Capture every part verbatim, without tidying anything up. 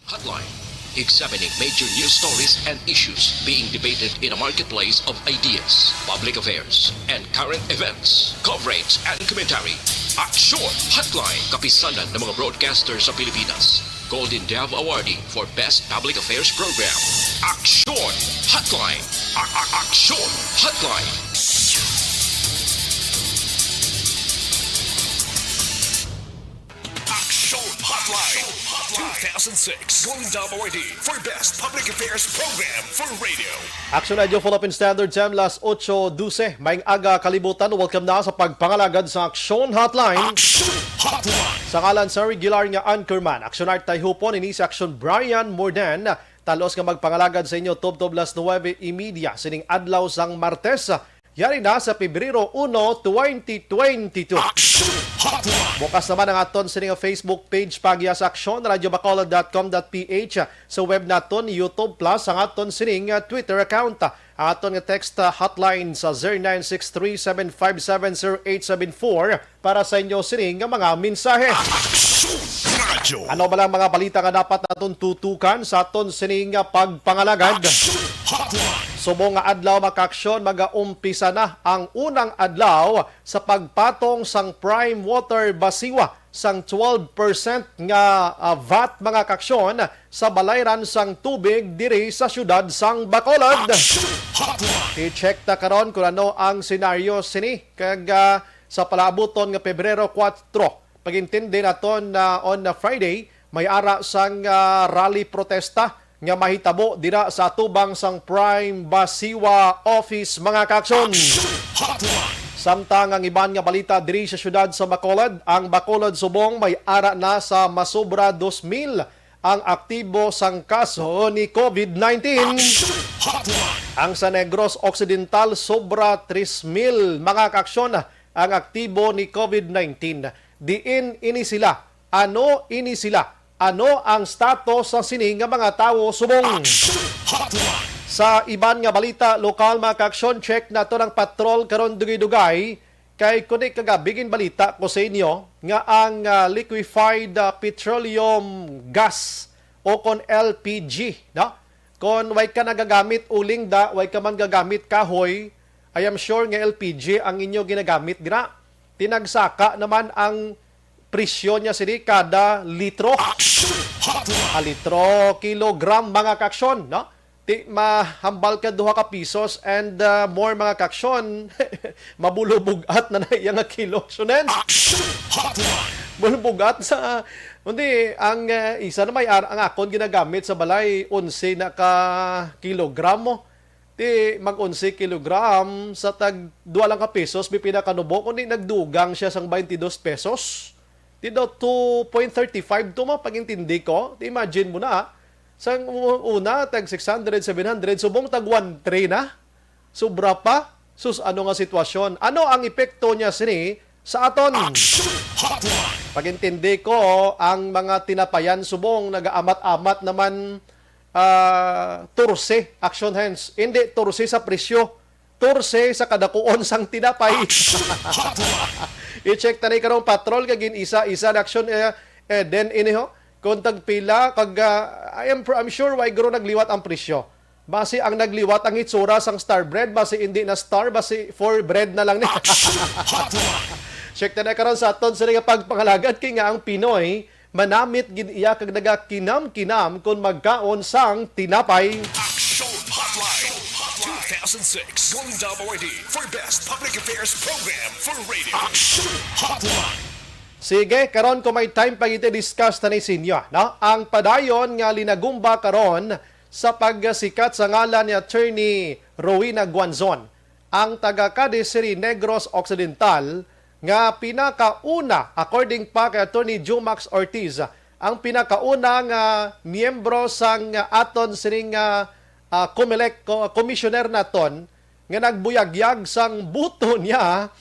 Hotline. Examining major news stories and issues being debated in a marketplace of ideas, public affairs, and current events. Coverage and commentary. Aksyon Hotline. Kapisanan ng mga broadcaster sa Pilipinas. Golden Dove Awardee for Best Public Affairs Program. Aksyon Hotline. A- a- Aksyon Hotline. Aksyon Hotline two thousand six Golden Dove Awardee for Best Public Affairs Program for Radio. Aksyon Radio Philippine Standard Time, las ocho dose. Maayong aga, kalibutan. Welcome na sa pagpangalagad sa Aksyon Hotline. Aksyon Hotline. Sa ngalan sa regular nga anchorman, Aksyon Art Tayhupon, ini si Aksyon Brian Mordan. Talos nga magpangalagad sa inyo tubtob las nuwebe y media sining adlaw sang Martes. Yari na sa Pebrero uno, twenty twenty-two. Aksyon Hotline. Bukas naman ang aton sini nga Facebook page, paagi sa Aksyon, radyo bacolod dot com dot P H, sa web naton, YouTube Plus, ang aton sini nga Twitter account, ang aton nga text, ah, hotline sa zero nine six three seven five seven zero eight seven four para sa inyo sini nga mga mensahe. Aksyon Radyo. Ano ba lang mga balita nga dapat naton tutukan sa aton sini nga pagpangalagad? Aksyon Hotline. Subong nga adlaw, mga kaaksyon, magaumpisa na ang unang adlaw sa pagpatong sang prime water basiwa sang twelve percent nga, ah, vat, mga kaaksyon, sa balayran sang tubig diri sa siyudad sang Bacolod. Aksyon Hotline. I-check ta karon kung ano ang senaryo sini kag, ah, sa palaabuton nga Pebrero kuwatro. Pag-intindi naton na on a Friday, may ara sang, ah, rally protesta nga mahitabo dira sa atubang sang Prime Basiwa Office, mga kaaksyon. Aksyon Hotline. Samtang ang iban nga balita diri sa siyudad sa Bacolod, ang Bacolod subong may ara na sa masobra dos mil ang aktibo sang kaso ni COVID nineteen. Aksyon Hotline. Ang sa Negros Occidental, sobra tres mil, mga kaaksyon, ang aktibo ni COVID nineteen. Diin ini sila? Ano ini sila? Ano ang status sa sini nga mga tawo subong? Aksyon Hotline. Sa iban nga balita lokal, mga kaaksyon, check naton ang patrol karon dugay-dugay. Kay kundi kagabi ginbalita ko sa inyo nga ang, ah, liquefied, ah, petroleum gas o kon L P G, no? Kon way ka nagagamit uling da, way ka man gagamit kahoy, I am sure nga L P G ang inyo ginagamit dira. Tinagsaka naman ang presyo niya sini kada litro. Aksyon Hotline. A litro, kilogram, mga kaaksyon, no? Ti mahambal ka duha ka pisos and, ah, more, mga kaaksyon, mabulubog-at na na iya nga kilo. Aksyon Hotline. Bulubog-at sa, hindi, ang, ah, isa na may ar-, ang akon ginagamit sa balay, onse na ka kilogramo. Ti mag-onse kilogram sa tag duha lang ka pesos, may pinakanubo, kundi nagdugang siya sang twenty-dos pesos. Ti daw two point thirty-five to, ma, pag-intindi ko. Ti imagine mo na, ah. Sang u-, una, tag six hundred, seven hundred, subong tag one three na. Sobra pa. Sus, ano nga sitwasyon? Ano ang epekto niya sini sa aton? Aksyon Hotline. Pag-intindi ko, ang mga tinapayan subong nagaamat-amat naman, ah, torse, action hands. Hindi torse sa presyo, torse sa kadakuon sang tinapay. Aksyon Hotline. I-check ta ni karong patrol kag gin-isa-isa na action, eh, eh, then iniho, kung tagpila, kag, ah, I am pr-, I'm sure way guro nagliwat ang presyo. Basi ang nagliwat ang itsura sang Star Bread, basi hindi na Star, basi four bread na lang ni. Action Hotline. Check ta na karon sa aton sini nga pagpangalagad kay nga ang Pinoy manamit gid iya kag nagakinam-kinam kon magkaon sang tinapay. Action Hotline two thousand six Golden Dove Awardee for Best Public Affairs Program for Radio. Action Hotline. Sige, karon kung may time pa, i-discuss ta ni sa inyo, no? Ang padayon nga linagumba karon sa pagsikat sa ngalan ni Attorney Rowena Guanzon, ang taga-Cadiz City, Negros Occidental, nga pinakauna, according pa kay Attorney Jumax Ortiz, ang pinakauna nga miyembro sang aton sining, ah, ah, Comelec, co-, commissioner naton, nga nagbuyagyag sang buto niya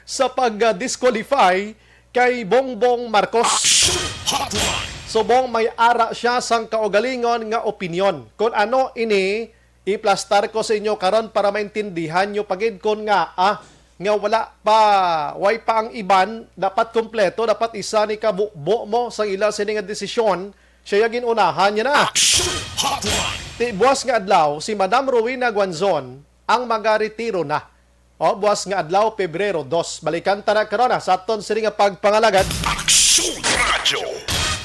sa pag-disqualify kay Bongbong Marcos. Action Hotline. Subong may ara siya sang kaugalingon nga opinyon. Kung ano ini, iplastar ko sa inyo karon para maintindihan nyo pa gid kon ngaa, ah, nga wala pa, way pa ang iban, dapat kompleto, dapat isa ni kabubo mo sang ila sini nga desisyon, Siya ya gin-unahan niya na. Action Hotline. Ti buas nga adlaw, si Madam Rowena Guanzon ang magaretiro na. O, buas nga adlaw, Pebrero dos. Balikan ta na karon, ah, sa aton sini nga pagpangalagad. Action Radio.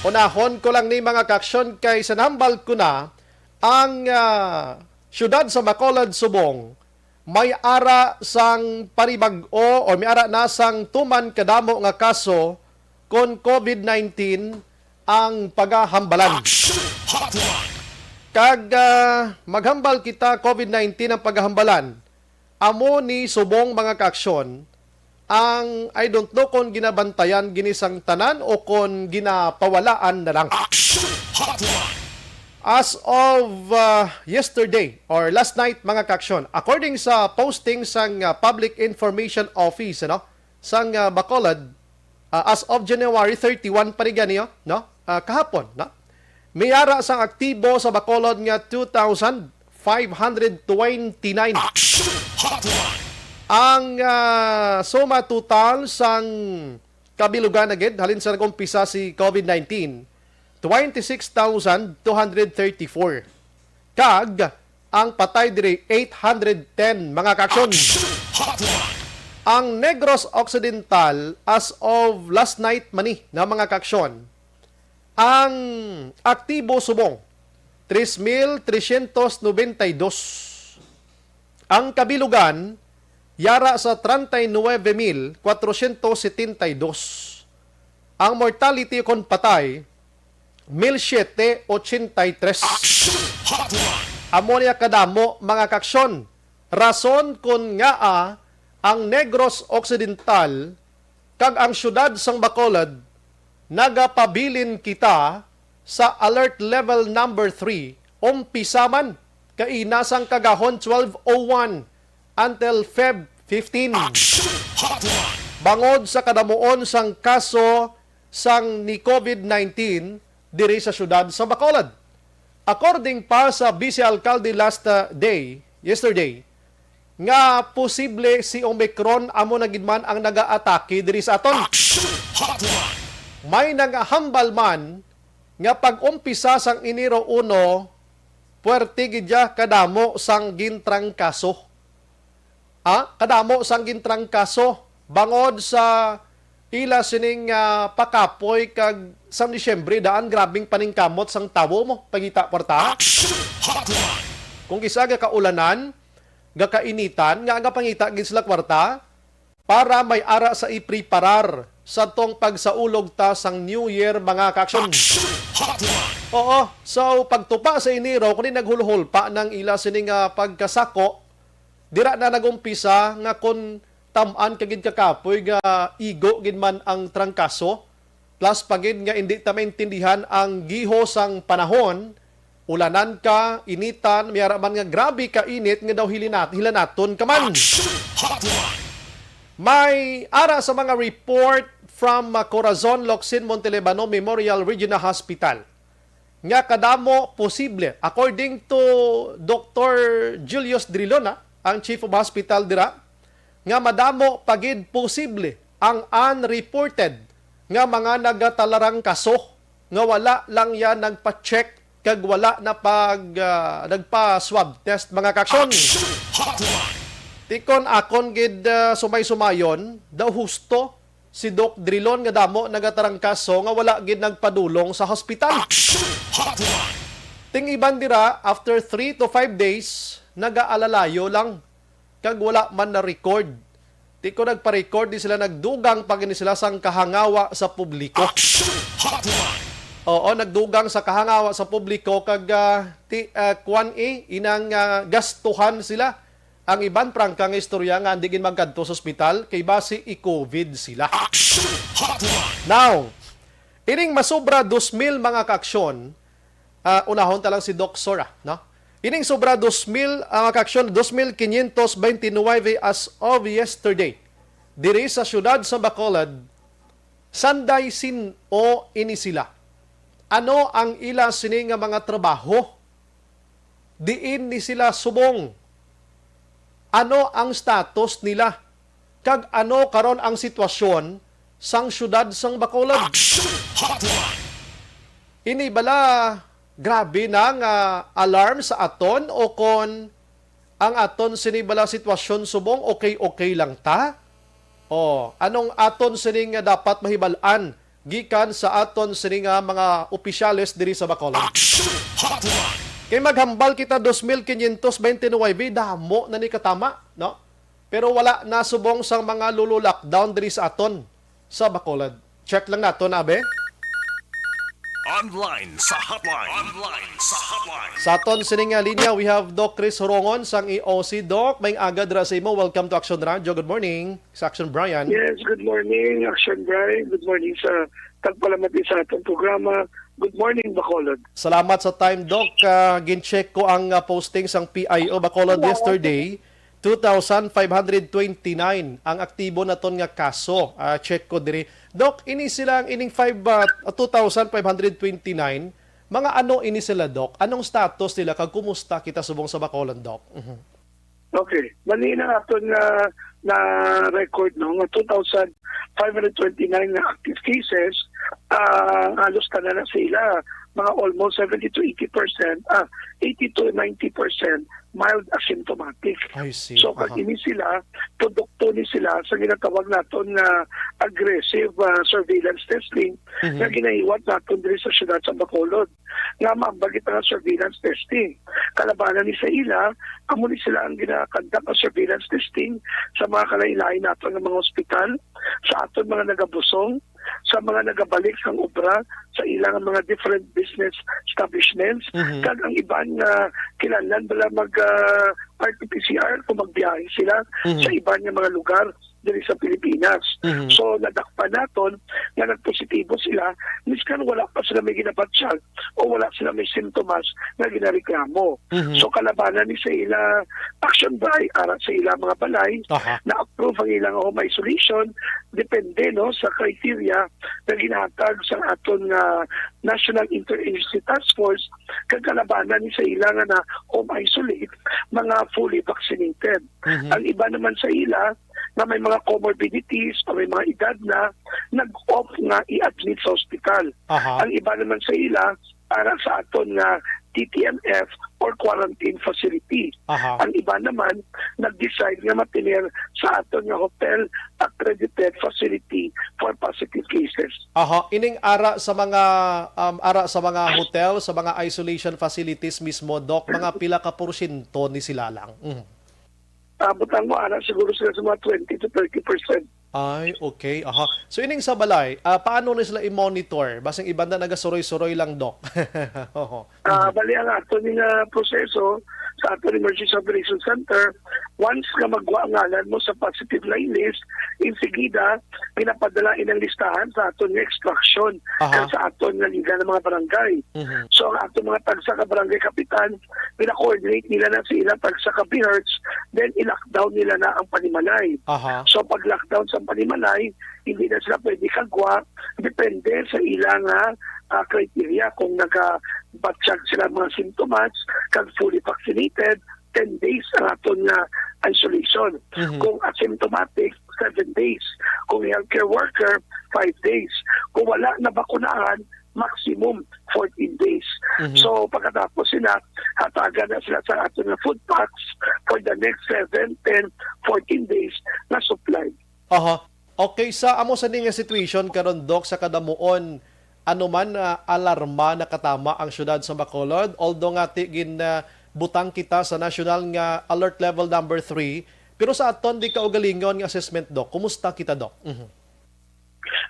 Unahon ko lang ni, mga kaaksyon, kay sa nahambal ko na ang, ah, siyudad sa Bacolod, Subong, may ara sang panibag-o o may ara na sang tuman kadamo nga kaso kon covid nineteen ang pagahambalan. Action Hotline. Kag, ah, maghambal kita, covid nineteen ang pagahambalan. Amo ni subong, mga kaaksyon, ang, I don't know kon ginabantayan gini sang tanan o kon ginapawalaan na lang. Action Hotline. As of, ah, yesterday or last night, mga kaaksyon, according sa posting sang, ah, Public Information Office, ano, sang, ah, Bacolod, ah, as of January thirty-one pa ni gani, oh, no? Ah, kahapon, no? May ara sang aktibo sa Bacolod nga two thousand five hundred twenty-nine. Action Hotline. Ang, ah, suma total sang kabilugan na gid halin sa nag-umpisa si covid nineteen, twenty-six thousand two hundred thirty-four. Kag ang patay diri, eight hundred ten, mga kaaksyon. Action Hotline. Ang Negros Occidental, as of last night man ni, na, mga kaaksyon, ang aktibo subong, tres mil trescientos noventa y dos. Ang kabilugan, yara sa treinta y nueve mil cuatrocientos setenta y dos. Ang mortality kon patay, mil siete ochenta y tres. Action Hotline. Amo niya kadamo, mga kaaksyon, rason kon ngaa ang Negros Occidental kag ang siyudad sang Bacolod nagapabilin kita sa alert level number three, umpisa man kaina sang kagahon twelve oh one until Feb fifteen. Action Hotline. Bangod sa kadamuon sang kaso sang ni covid nineteen diri sa siyudad sa Bacolod. According pa sa Vice Alcalde last, uh, day, yesterday, nga posible si Omicron amo na gid man ang nagaatake diri sa aton. Action Hotline. May nagahambal man nga pag-umpisa sang Enero uno, puwerte gid ya kadamo sang gintrangkaso. Ah, kadamo sang gintrangkaso bangod sa ila sining, ah, pakapoy kag sang Disyembre daan grabing paningkamot sang tawo mo pangita kwarta. Action Hotline. Kung isa nga kaulanan, nga kainitan, nga nga pangita gid sila kwarta para may ara sa ipreparar sa tong pagsaulog ta sang New Year, mga kaaksyon. Action Hotline. Oo, so pagtupa sa Enero, kuni naghulhol pa nang ila sini nga pagkasako, dira na nag-umpisa nga kon tam-an ka gid kakapoy nga igo gid man ang trangkaso, plus pa gid nga indi ta maintindihan ang giho sang panahon, ulanan ka, initan, may ara man nga grabe ka init nga daw hilinat-, hilanaton ka man. Action Hotline. May ara sa mga report from, uh, Corazon Locsin Montelibano Memorial Regional Hospital nga kadamo posible, according to Doktor Julius Drilon, ah, ang Chief of Hospital dira, nga madamo pa gid posible ang unreported nga mga nagatalarang kaso nga wala lang yan nagpa-check kag wala na pag, ah, nagpa-swab test, mga kaaksyon. Action Hotline. Tikon akon gid, ah, sumay-sumayon, daw husto si Doc Drilon nga damo nagatarangkaso nga wala gid nagpadulong sa hospital. Action Hotline. Ting iban dira, after three to five days, nagaalalayo lang kag wala man na-record. Ti ko nagpa-record, di sila nagdugang pa gani sila sang kahangawa sa publiko. Action Hotline. Oo, nagdugang sa kahangawa sa publiko kag, ah, ti, ah, kwan, eh, inang, ah, gastuhan sila. Ang iban, prangka nga istorya nga andi gid magkadto sa ospital kay basi i-covid sila. Action Hotline. Now, ining masobra dos mil, mga kaaksyon, ah, unahon ta lang si Doc Sora, no? Ining sobra dos mil, ah, mga kaaksyon, dos mil quinientos veintinueve as of yesterday, diri sa siyudad sa Bacolod, sanday sin-o ini sila? Ano ang ila sini nga mga trabaho? Diin ni sila subong? Ano ang status nila? Kag ano karon ang sitwasyon sang siyudad sang Bacolod? Action Hotline. Ini bala grabe na nga alarm sa aton, o kon ang aton sini bala sitwasyon subong okay-okay lang ta? O, anong aton sini nga dapat mahibal-an gikan sa aton sini nga mga opisyales diri sa Bacolod? Action Hotline! Kay maghambal kita dos mil quinientos veintinuwebe, damo na ni katama, no? Pero wala na subong sang mga lolo lockdown diri sa aton sa Bacolod. Check lang nato na, be. Online sa hotline. Online sa hotline. Sa aton sining nga linya, we have Doc Chris Horongon sang E O C. Doc, may aga dira sa imo. Welcome to Action Radio. Good morning. Sa Action Brian. Yes, good morning, Action Brian. Good morning sa tagpalamati sa atong programa. Good morning, Bacolod. Salamat sa time, Doc. Ah, gin-check ko ang, ah, posting sang P I O Bacolod yesterday. Two thousand five hundred twenty-nine ang aktibo naton nga kaso. Ah, check ko diri. Doc, ini sila ang ining five, ah, two thousand five hundred twenty-nine, mga ano ini sila, Doc? Anong status nila kag kumusta kita subong sa Bacolod, Doc? Mhm. Okay. Bali na aton nga na record, no, nga two thousand five hundred twenty-nine nga active cases, ah, halos tanan na sila, mga almost seventy to eighty percent, ah, eighty to ninety percent mild asymptomatic. I see. So, kag Aha. ini sila, produkto ni sila sa ginatawag naton nga aggressive, ah, surveillance testing Mhm. nga ginahiwat naton diri sa siyudad sa Bacolod, nga maambag kita nga surveillance testing. Kalabanan ni sa ila, amo ni sila ang ginakandak nga surveillance testing sa mga kalain-lain naton nga mga ospital, sa aton mga nagabusong, sa mga nagabalik sang obra sa ilang mga different business establishments, Mhm. kag ang iban nga kinahanglan bala mag, ah, R T P C R kung magbiyahe sila Mhm. sa iban nga mga lugar diri sa Pilipinas. Mhm. So, nadakpan naton nga nagpositibo sila, miskan wala pa sila may ginabatyag o wala sila may sintomas nga ginareklamo. Mhm. So, kalabanan ni sa ila action by, ara sa ila mga balay, Aha. na-approve ang ilang home isolation, depende, no, sa criteria nga ginahatag sa aton nga National Interagency Task Force, kag kalabanan ni sa ila nga na home isolate, mga fully vaccinated. Mhm. Ang iba naman sa ila nga may mga comorbidities o may mga edad na, nag-opt nga i-admit sa ospital. Aha. Ang iba naman sa ila, ara sa aton nga T T M F or quarantine facility. Aha. Ang iba naman, nag-decide nga matener sa aton nga hotel accredited facility for positive cases. Aha, ining ara sa mga, um, ara sa mga hotel, sa mga isolation facilities mismo, Doc, mga pila ka porsyento ni sila lang? Mhm. Ah, butang mo, ana, siguro sila sa mga twenty to thirty percent. Ay, okay. Aha. So, ining sa balay, ah, paano ni sila i-monitor? Basing iban na nagasuroy-suroy lang, Doc. Oho. Ah, Mhm. bali ang ato ni nga proseso sa ato ni Emergency Operations Center, once nga magwa ang ngalan mo sa positive line list, insigida, pinapadala inang listahan sa aton nga extraction Aha. kag sa aton nga liga ng mga barangay. Mhm. So, ang aton mga tagsa ka barangay kapitan, pina-coordinate nila na sa ilang tagsa ka BHERTs, then i-lockdown nila na ang panimalay. Aha. So, pag lockdown sa panimalay, hindi na sila pwede kagwa, depende sa ilang, ah, ah, criteria. Kung nagabatyag sila mga sintomas, kag fully vaccinated, ten days ang aton nga isolation. Mhm. Kung asymptomatic, seven days. Kung healthcare worker, five days. Kung wala nabakunahan, maximum fourteen days. Mhm. So, pagkatapos sila, hatagan na sila sa aton nga food packs for the next seven, ten, fourteen days na supply. Aha. Okay, sa amo sa ni nga situation karon, Doc, sa kadamuon, ano man, ah, alarma nakatama ang siyudad sa Bacolod, although nga ti gin, ah, butang kita sa national nga alert level number three, pero sa aton di kaugalingon nga assessment, Doc, kumusta kita, Doc? Mhm.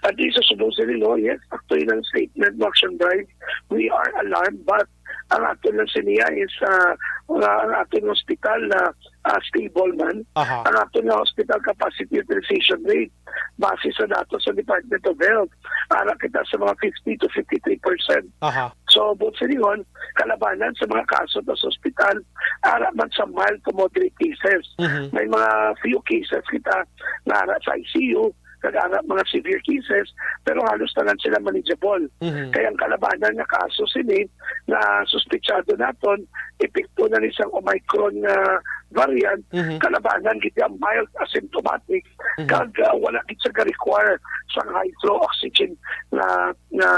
At least sa subong sini, no, yes, actually ng statement mo, Action Bright, we are alarmed, but ang aton lang siniya is, ah, nga ang aton hospital na, ah, stable man. Aha. Ang aton nga hospital capacity utilization rate, base sa datos sa Department of Health, ara kita sa mga fifty to fifty-three percent. Aha. So, buot silingon, kalabanan sa mga kaso ta sa ospital, ara man sa mild to moderate cases. Mhm. May mga few cases kita nga ara sa I C U, kag ara mga severe cases, pero halos tanan sila manageable. Mhm. Kaya ang kalabanan nga kaso sini nga suspetsado naton, epekto na ni sang Omicron nga variant, Mhm. kalabanan gid ang mild asymptomatic, Mhm. kag, ah, wala gid sa ga-require sa high flow oxygen nga, nga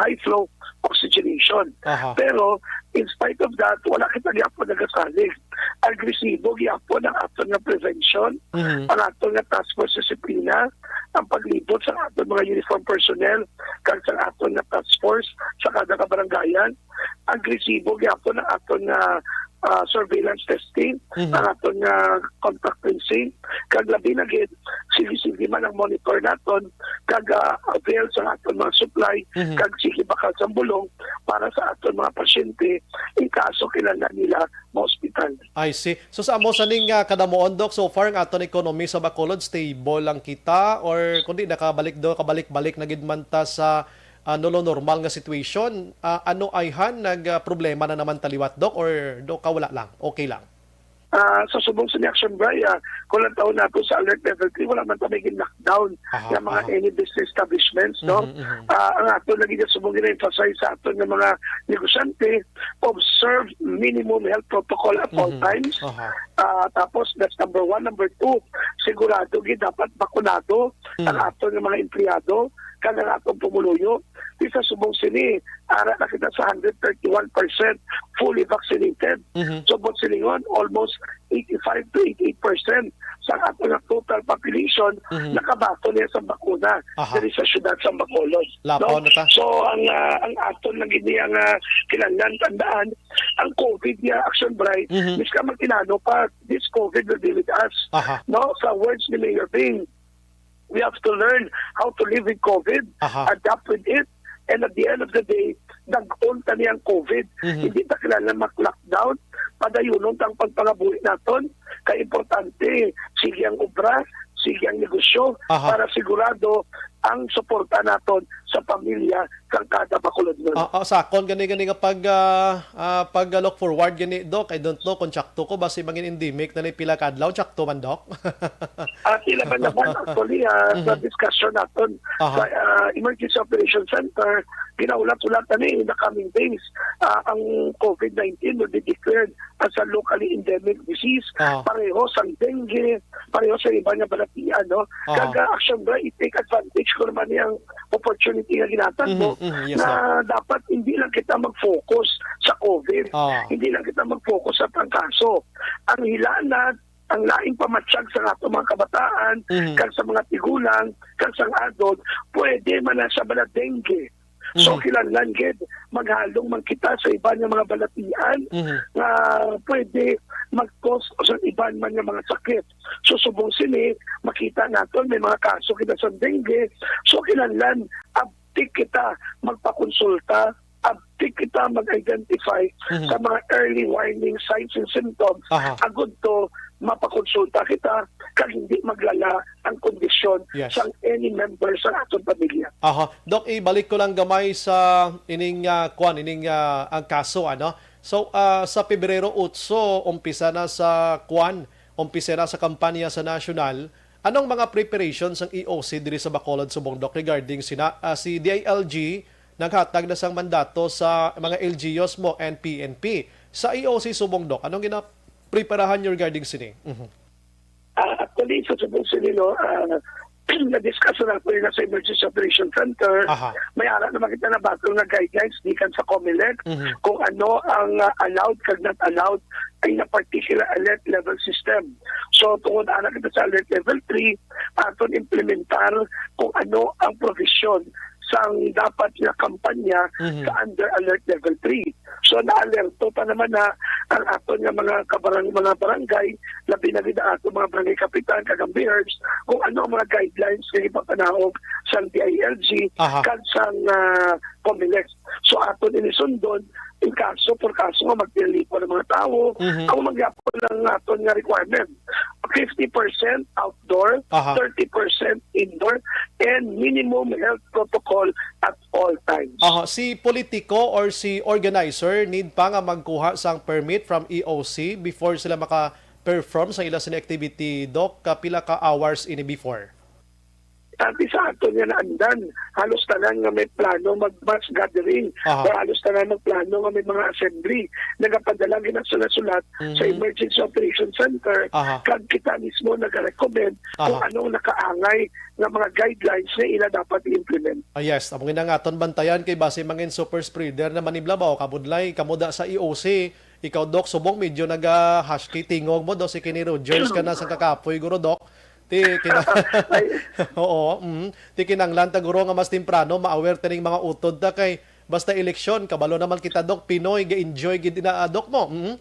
high flow oxygenation. Aha. Pero, in spite of that, wala kita gyapon nagasalig. Agresibo gyapon ang aton nga prevention, Mhm. ang aton nga task force disiplina, ang paglibot sa aton mga uniform personnel, kag sa aton nga task force sa kada kabarangayan. Agresibo gyapon ang aton nga, ah, surveillance testing, Mhm. ang aton nga contact tracing, kag labi na gid, sige-sige man ang monitor naton, kag, ah, avail sa aton mga supply, Mhm. kag sige bakal sang bulong para sa aton mga pasyente, in kaso kinahanglan nila maospital. I see. So, sa amo sa ning, ah, kadamuon, Doc, so far ang aton economy sa Bacolod, stable lang kita, or kundi nakabalik do, kabalik-balik na gid man ta sa, ah, nulo normal nga situation? Ah, ano ayhan nag, ah, problema na naman ta liwat, Doc, or do ka wala lang? Okay lang? Ah, sa subong sa ni Action Bray, ah, kung lang taon nato sa alert level three, wala man ta may gin-lockdown Aha, nga mga aha. any business establishments, no? Mhm, mhm. Ah, ang ato lagi na subong gina-emphasize sa aton nga mga negosyante, observe minimum health protocol at all Mhm. times. Aha. Ah, tapos, that's number one. Number two, sigurado gid dapat bakunado ang Mhm. aton nga mga empleyado kag ang atong pumuluyo. Di sa subong sini, ara na kita sa hundred thirty-one percent fully vaccinated. Mhm. So, buot silingon, almost eighty-five to eighty-eight percent sa ato nga total population Mhm. nakabaton niya sa bakuna Aha. diri sa siyudad sa Bacolod, Lapaw no? na ta. So, ang, ah, ang aton lang gid niya nga kinahanglan tandaan, ang COVID niya, Action Bray, Mhm. miskan mag-inano pa, this COVID will be with us. Aha. No? Sa words ni Mayor Bing, we have to learn how to live with COVID, Aha. adapt with it, and at the end of the day, dag-on ta niyang COVID. Mhm. Hindi ta kinahanglan mag-lockdown, padayunon ta ang pagpangabuhi naton. Kay importante, sige ang obra, sige ang negosyo, Aha. para sigurado ang suporta naton sa pamilya kang kada Bacolodnon. Ah, ah, sakon gani, gani nga pag, ah, ah, pag, ah, look forward gani, Doc. I don't know kung tsakto ko, basi mangin endemic na ni pila ka adlaw, tsakto man, Doc? Ah, sila man naman, actually, ah, sa Mhm. discussion naton Aha. sa, ah, Emergency Operation Center, ginahulat-hulat na ni in the coming days. Ah, ang COVID nineteen will be declared as a locally endemic disease. Aha. Pareho sang dengue, pareho sa iba nga balatian, no? Aha. Kag, ah, Action Bray, i-take advantage ko naman yung opportunity nga ginatag mo Mhm, mhm, yes, na Doc. dapat hindi lang kita mag-focus sa COVID. Ah. Hindi lang kita mag-focus sa trangkaso. Ang hilanat, ang laing pamatyag sa ato mga kabataan, Mhm. kag sa mga tigulang, kag sa adult, pwede man na siya bala dengue. So, Mhm. kinahanglan gid, maghalong man kita sa iban nga mga balatian Mhm. nga pwede mag-cause sa iban man nga mga sakit. So, subong sini, makita naton may mga kaso kita sa dengue. So, kinahanglan, abtik kita magpakonsulta, abtik kita mag-identify Mhm. sa mga early warning signs and symptoms. Aha. Agud to, mapakonsulta kita kag hindi maglala ang kondisyon Yes. sang any member sa aton pamilya. Aha. Doc, ibalik ko lang gamay sa ining, ah, kwan, ining, ah, ang kaso, ano? So, ah, sa Pebrero otso, umpisa na sa kwan, umpisa na sa kampanya sa nasyonal. Anong mga preparations ang E O C diri sa Bacolod subong, Doc, regarding sina, ah, si D I L G naghatag na sang mandato sa mga L G Us mo and P N P. Sa E O C subong, Doc, anong ginapreparahan niyo regarding sini? Mhm. Ah, actually, sa subong sini, no, ah, na-discuss na po yun sa Emergency Operation Center. Aha. May ara naman kita na bago nga guidelines gikan sa Comelec Mhm. kung ano ang, ah, allowed kag not allowed in a particular alert level system. So, tungod ana kita sa alert level three, aton implementar kung ano ang provision sang dapat nga kampanya Mhm. sa under alert level three. So, naalerto pa naman na ang aton nga mga kabarang-, mga barangay, labi na gid ang aton mga barangay kapitan, kag ang BHERPs, kung ano ang mga guidelines nga ipapanaog sang D I L G Aha. kag sang, ah, Comelec. So, aton ini sundon, in kaso, por kaso nga magtilipon ang mga tawo, Mhm. ang magyapon lang aton nga requirement, fifty percent outdoor, Aha. thirty percent indoor, and minimum health protocol at all times. Aha, si politiko or si organizer need pa nga magkuha sang permit from E O C before sila maka-perform sa ila sini activity, Doc? Kapila ka hours ini before? Dati sa aton nga naandan, halos tanan nga may plano mag-mass gathering, Aha. o halos tanan magplano nga may mga assembly, nagapadala gid ang sulat-sulat sa Mhm. Emergency Operation Center, Aha. kag kita mismo nagarecommend kung Aha. anong nakaangay nga mga guidelines nga ila dapat i-implement. Ah, yes, amo nga nga aton bantayan kay basi mangin super spreader na maniblabaw, kabudlay, kamo da sa E O C, ikaw, Doc, subong medyo naga-husky tingog mo, do si Kenny Rogers ka na sa kakapoy, guro, Doc. Ti kina-, Ay. Oo, mm. Ti kinanglan ta, guro, nga mas temprano ma-aware ta ning mga utod ta kay basta eleksyon, kabalo naman kita, Doc, Pinoy, ga-enjoy gid na, ah, Doc, mo. Mm.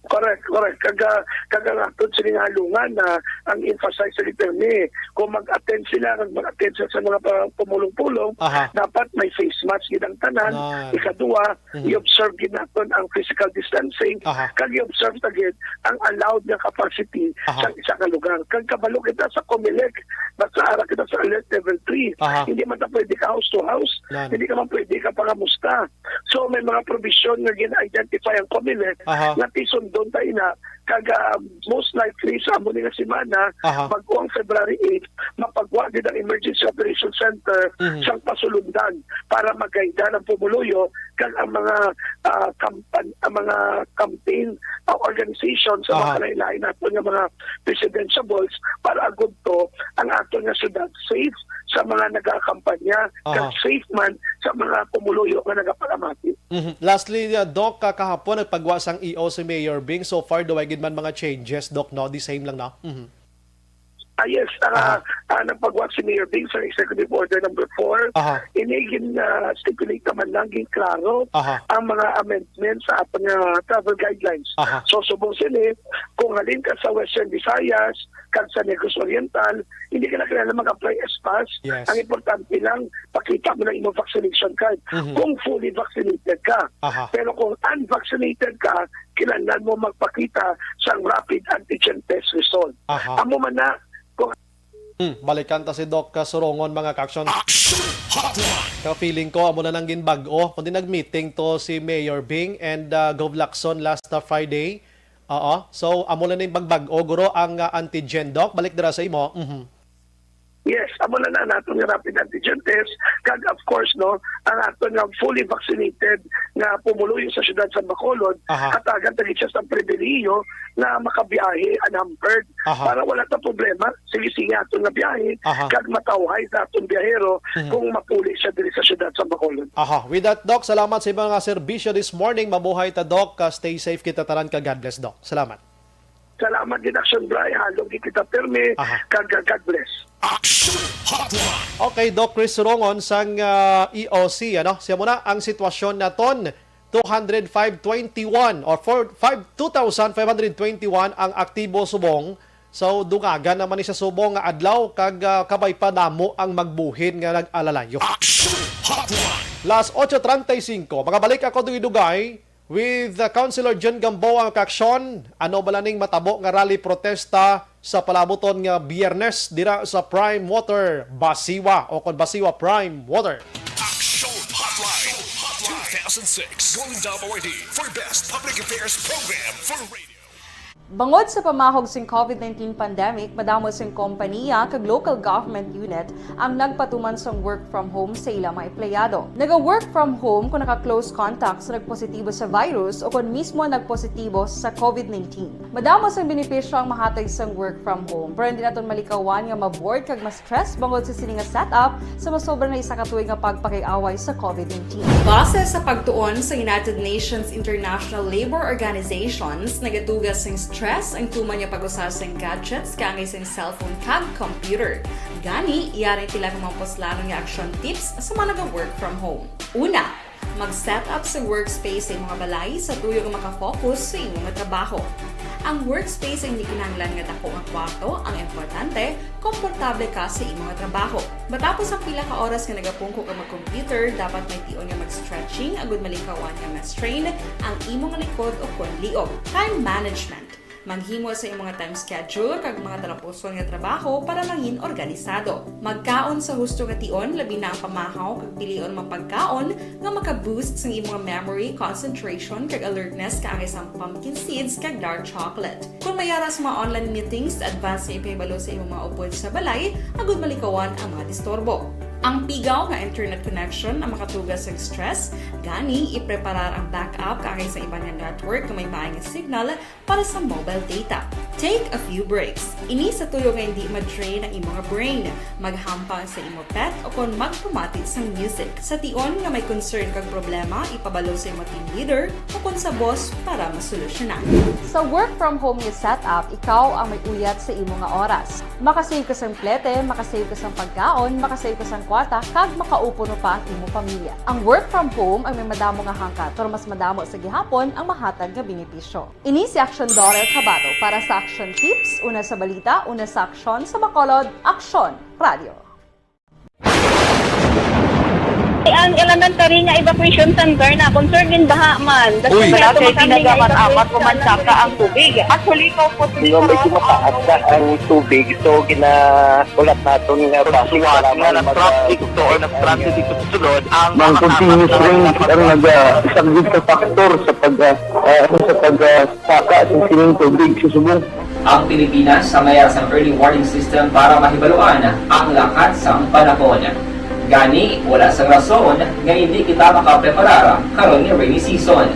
Correct, correct. Kag, ah, kag ang atod sini nga halungan na ang emphasize sa termi, kung mag-attend sila, kag mag-attend sila sa mga pa-, pumulong-pulong, Aha. dapat may face mask gid ang tanan. Nan. Ikaduha, Mhm. i-observe gid naton ang physical distancing, Aha. kag i-observe ta gid ang allowed nga capacity Aha. sa isa ka lugar. Kag kabalo kita sa Comelec, basta ara kita sa alert level three. Aha. Hindi man ta pwede ka house to house, Nan. hindi ka man pwede ka pangamusta. So, may mga provision nga gin-identify ang Comelec Aha. nga ti sundon ta ina, kag, ah, most likely sa amo ni nga semana, Aha. bag-o ang February eight, mapagwa gid ang Emergency Operation Center Mhm. sang pasulundan para magaydan ang pumuluyo kag ang mga, ah, kampan-, ang mga campaign, ah, organization sa mga Aha. kalain-lain naton nga mga presidentiables para agud to ang aton nga syudad safe sa mga nagakampanya, Aha. kag safe man sa mga pumuluyo nga nagapalamati. Mhm. Lastly, uh, Doc, ka-, kahapon nagpagwa sang E O si Mayor Bing. So far, daw ay gid man mga changes, Doc, no? The same lang, no? Mhm. Ah, yes, ah, Aha. ah, nagpagwa si Mayor Bing sa Executive Order number four. Aha. Ini gin, ah, stipulate naman lang, gin klaro Aha. ang mga amendments sa aton nga travel guidelines. Aha. So, subong sini, kung halin ka sa Western Visayas, kag sa Negros Oriental, hindi ka na kailangan mag-apply S pass. Yes. Ang importante lang, pakita mo lang imong vaccination card Mhm. kung fully vaccinated ka. Aha. Pero kung unvaccinated ka, kinahanglan mo magpakita sang rapid antigen test result. Aha. Amo man na, kung Hmm, balikan ta si Doc Surongon, mga ka-action. Action Hotline! Ka feeling ko, amo na nang ginbag-o. Kundi nag-meeting to si Mayor Bing and, uh, Gov Lacson last, uh, Friday. Oo. So, amo na ning bagbag-o, guro, ang, uh, antigen, Doc. Balik dira sa imo. Mhm. Yes, amo na na naton nga rapid antigen test. Kag, of course, no, ang aton nga fully vaccinated nga pumuluyo sa siyudad sa Bacolod, Aha. hatagan ta gid siya sa pribilehiyo na makabiyahe unhampered Aha. para wala ta problema. Sige, sige, aton nga biyahe, Aha. kag matawhay sa aton biyahero Mhm. kung mapuli siya diri sa siyudad sa Bacolod. Aha. With that, Doc, salamat sa mga serbisyo this morning. Mabuhay ta, Doc. Uh, stay safe kita tanan, ka God bless, Doc. Salamat. Salamat gid, Action Bry. Halong gid kita pirmi, Aha. kag, uh, God bless. Action Hotline. Okay, Doc Chris Rongon sang, uh, E O C, ano? Siya muna ang sitwasyon naton, two hundred five twenty-one or four, five, two thousand five hundred twenty-one ang aktibo subong. So, dungagan naman ni sa subong nga adlaw, kag, uh, kabay pa namo ang magbuhin nga nag-alalayo. Action Hotline. Las ocho treinta y cinco. Magabalik ako dugay-dugay. With, uh, Councilor Jun Gamboa, ang kaaksyon, ano bala ning matabo nga rally protesta sa palabuton nga Biyernes dira sa Prime Water Basiwa o kon Basiwa Prime Water? Action Hotline two thousand six, Golden Dome Awardee for Best Public Affairs Program for Radio. Bangod sa pamahog sing COVID nineteen pandemic, madamo sing kompaniya kag local government unit ang nagpatuman sang work from home sa ila mga empleyado. Naga-work from home kung naka-close contact sa nagpositibo sa virus o kon mismo nagpositibo sa COVID nineteen. Madamo sang benepisyo ang mahatag sang work from home, pero hindi naton malikawan nga ma-bored kag ma-stress bangod sa sini nga setup sa masobra na isa ka tuig nga pagpakig-away sa COVID nineteen. Base sa pagtuon sa United Nations International Labour Organizations, nagaduga sing stress ang tuman nga pag-usa sing gadgets kaangay sing cellphone kag computer. Gani, yari sila nga mga puslanon nga action tips sa mga naga-work from home. Una, mag-set up sa workspace sa imong balay sa tuyo nga maka-focus sa imong trabaho. Ang workspace ay hindi kinahanglan nga dako nga kwarto, ang importante, komportable ka sa imong trabaho. Matapos ang pila ka oras nga nagapungko ka mag-computer, dapat may tion nga mag-stretching agud malikawan nga ma-strain ang imong likod o kon liog. Time management. Maghimo sa imong time schedule kag mga talapuson nga trabaho para mangin organisado. Magkaon sa husto nga tion, labi na ang pamahaw kag pilion mga pagkaon nga maka-boost sang imong memory, concentration, kag alertness kaangay sang pumpkin seeds kag dark chocolate. Kung may ara sa mga online meetings, advance nga ipahibalo sa imong mga upod sa balay agud malikawan ang mga disturbo. Ang pigaw nga internet connection ang makatuga sa stress, gani ipreparar ang backup kaangay sa iban nga network nga may maay nga signal para sa mobile data. Take a few breaks. Ini sa tuyo nga hindi ma-drain ang imong brain. Maghampang sa imo pet o kon magpamati sang music. Sa tion nga may concern kag problema, ipabalo sa imo team leader o kon sa boss para masolusyonan. Sa work from home nga setup, ikaw ang may uyat sa imo nga oras. Makasave ka sang plete, makasave ka sang pagkaon, makasave ka sang kwarta, kag makaupo pa ang imo pamilya. Ang work from home ang may madamo nga hangkat, pero mas madamo sa gihapon ang mahatag nga benepisyo. Ini si Action Daughter Kabato para sa Action Tips, una sa balita, una sa aksyon, sa Bacolod, Aksyon Radio. Ang elementary nga evacuation center na concern gin baha man. Uy. Wala kay ginagamit-amat o mansaka ang tubig. Actually, ikaw po, medyo mataas na ang tubig, so gina-, ulat naton nga base nga nag-traffic to or nag-transit dito sa sulod ang mga continuous rain ang nag-, ah, isang big factor sa pag, ah, ah, sa pag, ah, saka sa sining tubig sa subong. Ang Pilipinas sa mayar sang early warning system para mahibaluan ang lakat sang panahon. Gani, wala sang rason nga hindi kita makapreparar karon nga rainy season.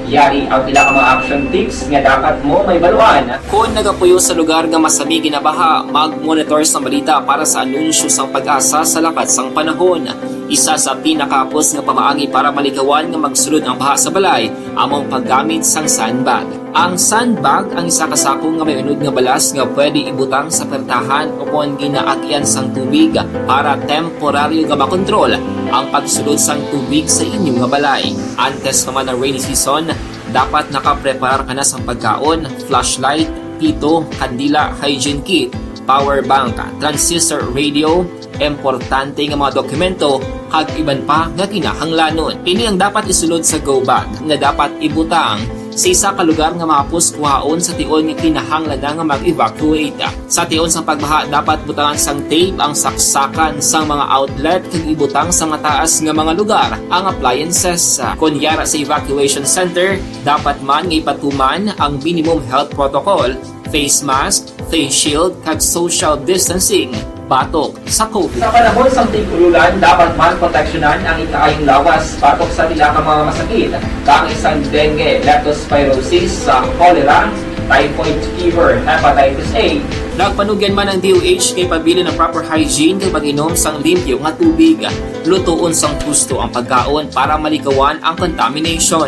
Yari ang pila ka mga action tips nga dapat mo mahibaluan. Kon nagapuyo sa lugar nga masami ginabaha, mag-monitor sa balita para sa anunsyo sang PAGASA sa lakat sang panahon. Isa sa pinakahapos nga pamaagi para malikawan nga magsulod ang baha sa balay amo ang paggamit sang sandbag. Ang sandbag ang isa ka sako nga may unod nga balas nga pwede ibutang sa pertahan o kon ginaagyan sang tubig para temporaryo nga makontrol ang pagsulod sang tubig sa inyo nga balay. Antes pa man ang rainy season, dapat nakapreparar ka na sang pagkaon, flashlight, pito, kandila, hygiene kit, power bank, transistor radio, importante nga mga dokumento, kag iban pa nga kinahanglanon. Ini ang dapat isulod sa go bag nga dapat ibutang sa isa ka lugar nga mahapos kuhaon sa tion nga kinahanglan na nga mag-evacuate. Sa tion sang pagbaha, dapat butangan sang tape ang saksakan sang mga outlet kag ibutang sa mataas nga mga lugar ang appliances. Kon yara sa evacuation center, dapat man nga ipatuman ang minimum health protocol, face mask, face shield, kag social distancing batok sa COVID. Sa panahon sang tig-ululan, dapat man proteksyonan ang ikaayong lawas batok sa pila ka mga masakit, kaangay sang dengue, leptospirosis, sa cholera, typhoid fever, hepatitis A. Nagpanugyan man ang D O H nga ipabilin ang proper hygiene kag pag-inom sang limpyo nga tubig. Lutoon sang husto ang pagkaon para malikawan ang contamination.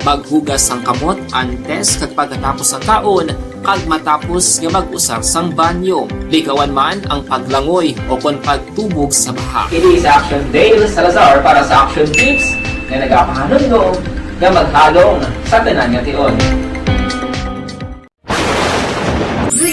Maghugas sang kamot antes kag pagkatapos sang kaon kag matapos nga mag-usar sang banyo. Likawan man ang paglangoy o kon pagtubog sa baha. Ini si Action Dale Salazar para sa Action Tips nga nagapahanumdom nga maghalong sa tanan nga tion.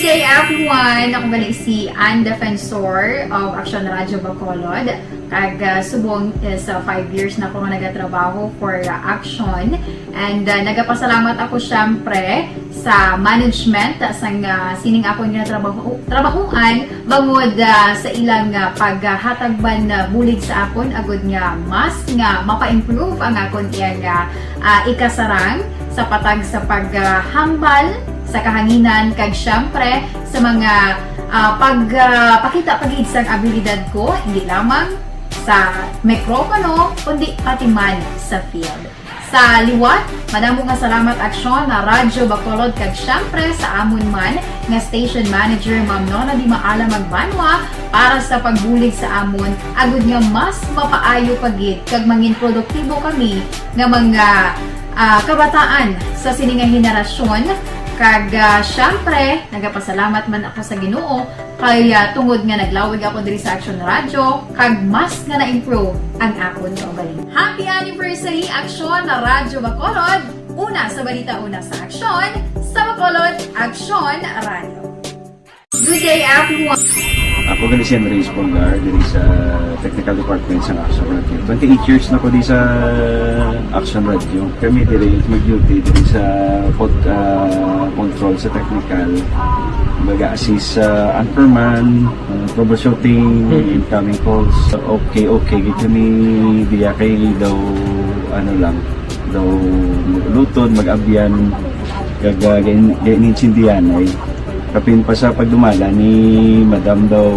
Good day, everyone! Ako gali si Ann Defensor of Action Radio Bacolod. Kag, ah, subong is, ah, five years na ako nga nagatrabaho for, ah, Action. And, ah, nagapasalamat ako, syempre, sa management, ah, sang, ah, sining akon nga trabaho, trabahuan, bangod, ah, sa ilang, ah, paghatag man, ah, bulig sa akon, agud nga mas nga mapa-improve ang akon iyang, ah, ah, ikasarang sa patag sa paghambal sa kahanginan, kag syempre sa mga, ah, pag, ah, pakita pa gid sang abilidad ko, hindi lamang sa mikropono, kundi pati man sa field. Sa liwat, madamo nga salamat, Aksyon, na Radyo Bacolod, kag syempre sa amon man nga station manager, Ma'am Nona Di Maala Magbanwa, para sa pagbulig sa amon, agud nga mas mapaayo pa gid kag mangin produktibo kami nga mga, ah, kabataan sa sini nga henerasyon. Kag, ah, syempre, nagapasalamat man ako sa Ginoo kay, ah, tungod nga naglawig ako diri sa Action Radio, kag mas nga na-improve ang akon kaugalingon. Happy anniversary, Aksyon na Radyo Bacolod! Una sa balita, una sa aksyon, sa Bacolod, Aksyon Radio. Good day, everyone. Ako gali si Henry Espolgar, diri sa technical department sa Action Radio. Twenty-eight years na ko di sa Action Radio. Kami diri mag-duty diri sa pod-, ah, control sa technical. Baga assist sa anchorman, ah, troubleshooting, incoming calls. Okay, okay, gid kami diya kay daw, ano lang, daw mag-ulutod, mag-abyan, kag, ah, gain-, gainintindihan ay. Kapin pa sa pagdumala ni Madam daw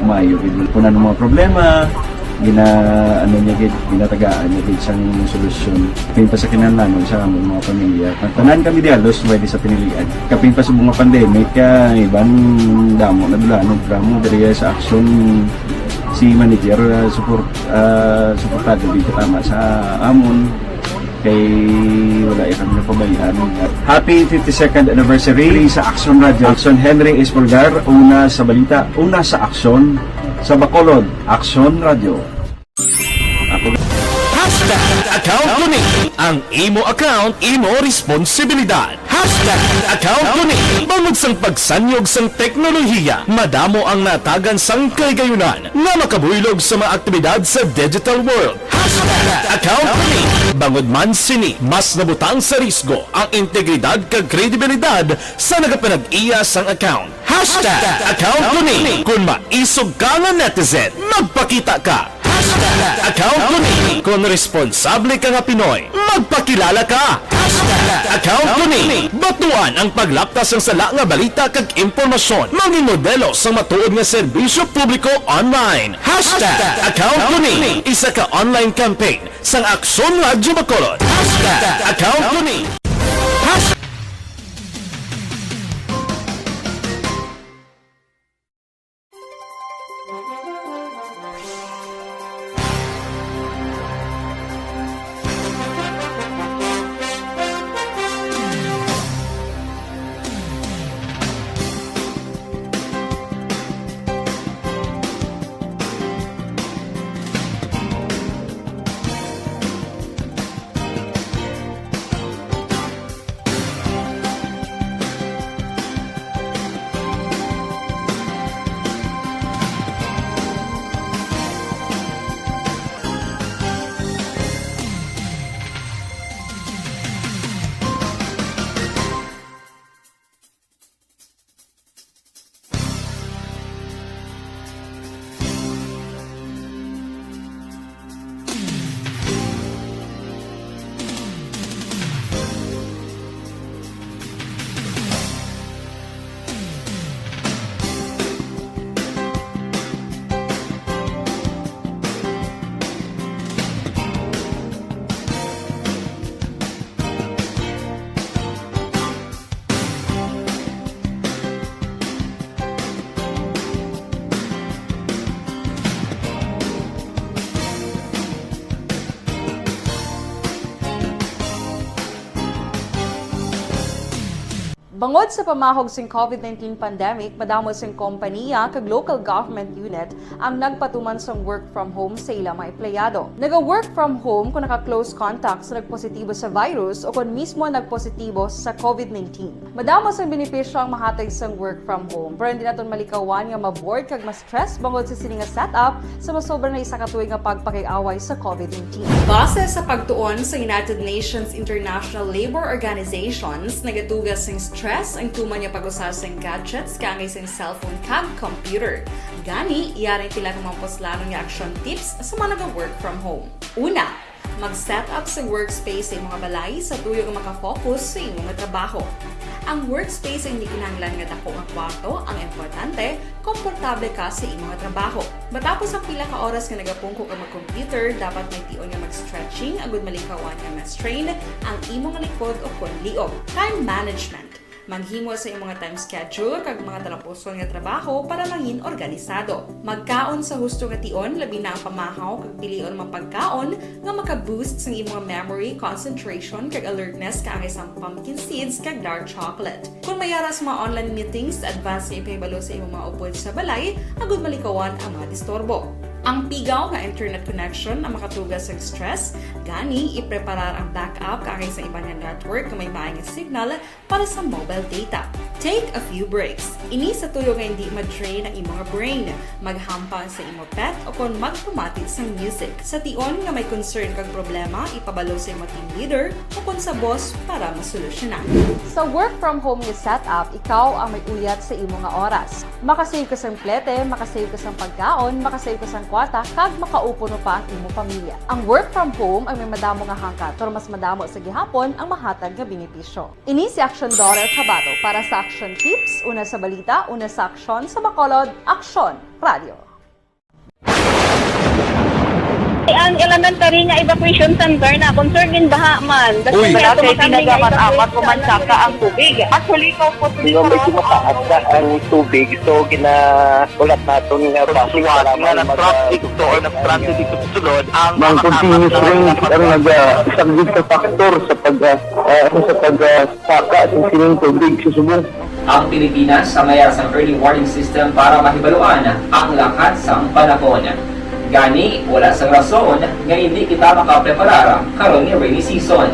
maayo gid. Kung ano mga problema, gina-, ano niya gid, ginatagaan niya gid sang solusyon. Kapin pa sa kinahanglanon sa among mga pamilya. Ang tanan kami di halos pwede sa pinilian. Kapin pa sa mga pandemic, ah, iban damo na dulanon, drama diri sa Action si manager, ah, support, ah, suportado gid tama sa amon. Kay wala ya kami napabayaan. Happy fifty-second anniversary sa Action Radio. Action Henry Espolgar, una sa balita, una sa aksyon, sa Bacolod, Action Radio. Ako Hashtag account ko ni. Ang imo account, imo responsibilidad. Hashtag account ko ni. Bangod sang pagsanyog sang teknolohiya, madamo ang natagan sang kahigayunan nga makabuylog sa mga aktibidad sa digital world. Hashtag account ko ni. Bangod man sini, mas nabutang sa risgo ang integridad kag kredibilidad sa nagapanag-iya sang account. Hashtag account ko ni. Kung maisog ka nga netizen, magpakita ka. Hashtag account ko ni. Kung responsable ka nga Pinoy, magpakilala ka. Hashtag account ko ni. Batuan ang paglapta sang sala nga balita kag impormasyon. Mangin modelo sang matuod nga serbisyo publiko online. Hashtag account ko ni. Isa ka online campaign sang Aksyon Radyo Bacolod. Hashtag account ko ni. Hashtag Bangod sa pamahog sing COVID nineteen pandemic, madamo sing kompaniya kag local government unit ang nagpatuman sang work from home sa ila mga empleyado. Naga-work from home kon naka-close contact sa nagpositibo sa virus o kon mismo nagpositibo sa COVID nineteen. Madamo sang benepisyo ang mahatag sang work from home, pero hindi naton malikawan nga ma-bored kag ma-stress bangod sa sini nga setup sa masobra na isa ka tuig nga pagpakig-away sa COVID nineteen. Base sa pagtuon sa United Nations International Labour Organizations, nagatuga sing stress ang tuman nga pag-usa sing gadgets kaangay sing cellphone kag computer. Gani, yari ang pila ka mga puslanon nga action tips sa mga naga-work from home. Una, mag-set up sa workspace sa imong balay sa tuyo nga maka-focus sa imong trabaho. Ang workspace ang hindi kinahanglan nga dako nga kwarto, ang importante, komportable ka sa imong trabaho. Matapos ang pila ka oras nga nagapungko ka mag-computer, dapat may tion nga mag-stretching agud malikawan nga ma-strain ang imong likod o kon liog. Time management. Maghimo sa imong time schedule kag mga talapuson nga trabaho para mangin organisado. Magkaon sa husto nga tion, labi na ang pamahaw kag pilion mga pagkaon nga maka-boost sang imong memory, concentration, kag alertness kaangay sang pumpkin seeds kag dark chocolate. Kon may ara sa mga online meetings, advance nga ipahibalo sa imong mga upod sa balay agud malikawan ang mga disturbo. Ang pigaw nga internet connection ang makatuga sa stress, gani ipreparar ang backup kaangay sa iban nga network nga may maayong signal para sa mobile data. Take a few breaks. Ini sa tuyo nga hindi ma-drain ang imo nga brain, maghampang sa imo pet, o kon magpamati sang music. Sa tion nga may concern kag problema, ipabalo sa imo team leader o kon sa boss para masolusyonan. Sa work from home nga setup, ikaw ang may uyat sa imo nga oras. Makasave ka sang plete, makasave ka sang pagkaon, makasave ka sang kwarta, kag makaupo pa ang imo pamilya. Ang work from home ay may madamo nga hangkat, pero mas madamo sa gihapon ang mahatag nga benepisyo. Ini si Action Daughter Tabato para sa Action Tips, una sa balita, una sa aksyon, sa Bacolod, Aksyon Radio. Ang elementary nga evacuation center na concern in baha man. Uy! Wala kay pinagamat-amat o mansaka ang tubig. Actually, ikaw po, Hindi, medyo mataas na ang tubig. So, gina-, ulat naton nga traffic, salamat nga mag- traffic to or traffic to sulod ang Mang continuous rain ang nag-, ah, isang big factor sa pag, ah, ah, sa pag, ah, saka sa sining tubig sa subong. Ang Pilipinas ang may sang early warning system para mahibaluan ang lakat sang panahon. Gani, wala sang rason nga hindi kita makapreparar karon nga rainy season.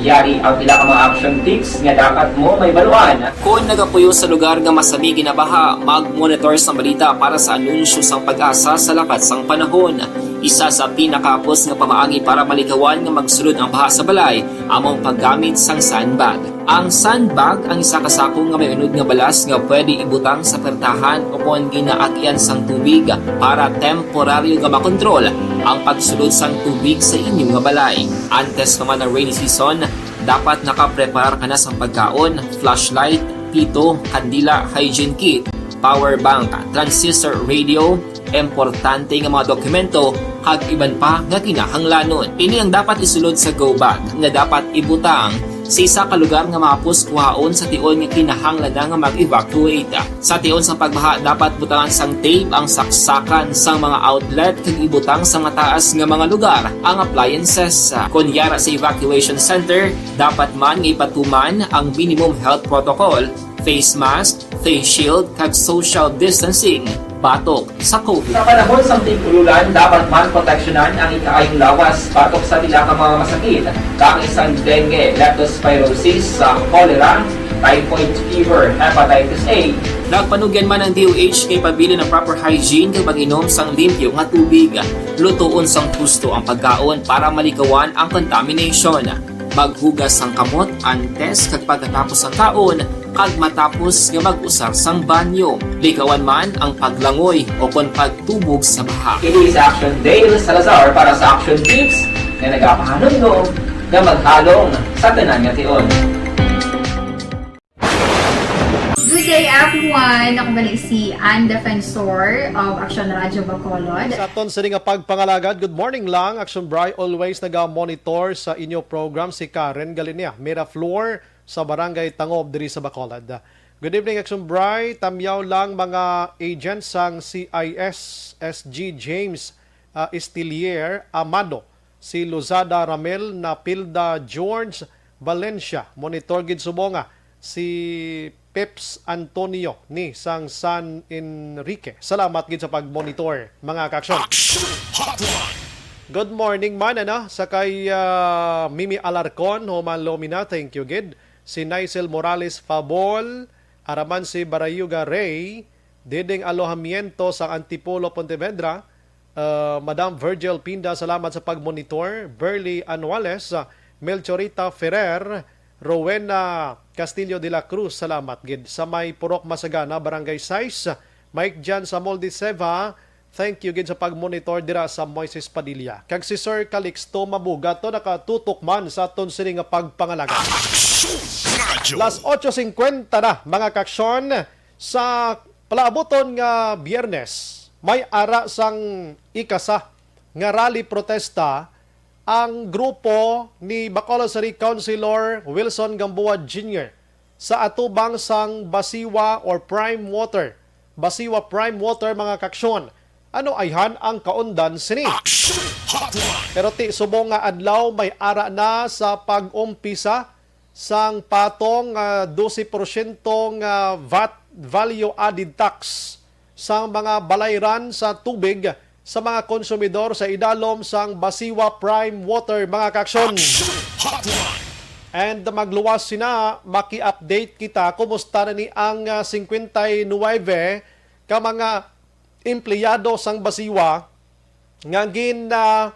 Yari ang pila ka mga action tips nga dapat mo mahibaluan. Kon nagapuyo sa lugar nga masami ginabaha, mag-monitor sa balita para sa anunsyo sang PAGASA sa lakat sang panahon. Isa sa pinakahapos nga pamaagi para malikawan nga magsulod ang baha sa balay amo ang paggamit sang sandbag. Ang sandbag ang isa ka sako nga may unod nga balas nga pwede ibutang sa pertahan o kon ginaagyan sang tubig para temporaryo nga makontrol ang pagsulod sang tubig sa inyo nga balay. Antes pa man ang rainy season, dapat nakapreparar ka na sang pagkaon, flashlight, pito, kandila, hygiene kit, power bank, transistor radio, importante nga mga dokumento, kag iban pa nga kinahanglanon. Ini ang dapat isulod sa go bag nga dapat ibutang sa isa ka lugar nga mahapos kuhaon sa tion nga kinahanglan na nga mag-evacuate. Sa tion sa pagbaha, dapat butangan sang tape ang saksakan sang mga outlet kag ibutang sa mataas nga mga lugar ang appliances. Kon yara sa evacuation center, dapat man nga ipatuman ang minimum health protocol, face mask, face shield, kag social distancing batok sa COVID. Sa panahon sang tig-ululan, dapat man proteksyonan ang ikaayong lawas batok sa pila ka mga masakit, kaangay sang dengue, leptospirosis, sa cholera, typhoid fever, hepatitis A. Nagpanugyan man ang D O H nga ipabilin ang proper hygiene kag pag-inom sang limpyo nga tubig. Lutoon sang husto ang pagkaon para malikawan ang contamination. Maghugas sang kamot antes kag pagkatapos sang kaon kag matapos nga mag-usar sang banyo. Likawan man ang paglangoy o kon pagtubog sa baha. Kini si Action Dale Salazar para sa Action Tips nga nagapahanumdom nga maghalong sa tanan nga tion. Good day, everyone. Ako gali si Ann Defensor of Action Radio Bacolod. Sa aton sini nga pagpangalagad, good morning lang. Action Bri, always naga-monitor sa inyo program si Karen Galinia Miraflor sa Barangay Tangob diri sa Bacolod. Good evening, Action Bri. Tamyaw lang mga agents sang C I S S G James, ah, Estilier Amado, si Lozada Ramel Napilda George Valencia, monitor gid subong, ah, si Peps Antonio ni sang San Enrique. Salamat gid sa pag-monitor, mga kaaksyon. Action Hotline. Good morning man, ano, sa kay, ah, Mimi Alarcon, Homan Lomina, thank you gid. Si Nicel Morales Fabol, araman si Barayuga Rey, Diding Alojamiento sa Antipolo, Pontevedra, uh, Madam Virgil Pinda, salamat sa pag-monitor. Burley Anuales, uh, Melchorita Ferrer, Rowena Castillo de la Cruz, salamat gid. Sa may Purok Masagana, Barangay Sais, Mike Jan Samoldi Seva, thank you gid sa pag-monitor dira sa Moises Padilla. Kag si Sir Calixto Mabuga to nakatutok man sa aton sini nga pagpangalagad. Action Radio. Las ocho cincuenta na, mga kaaksyon. Sa palaabuton nga Biyernes, may ara sang ikasa nga rally protesta ang grupo ni Bacolod City Councilor Wilson Gamboa Junior sa atubang sang Basiwa or Prime Water. Basiwa Prime Water, mga kaaksyon. Ano ayhan ang kaundan sini? Action Hotline. Pero ti subong nga adlaw, may ara na sa pag-umpisa sang patong, ah, dose porsyento nga vat, value added tax, sang mga balayran sa tubig sa mga konsumidor sa idalom sang Basiwa Prime Water, mga kaaksyon. And magluwas sina, maki-update kita kumusta na ni ang, ah, singkwenta y nuwebe ka mga empleyado sang Basiwa nga gin, ah,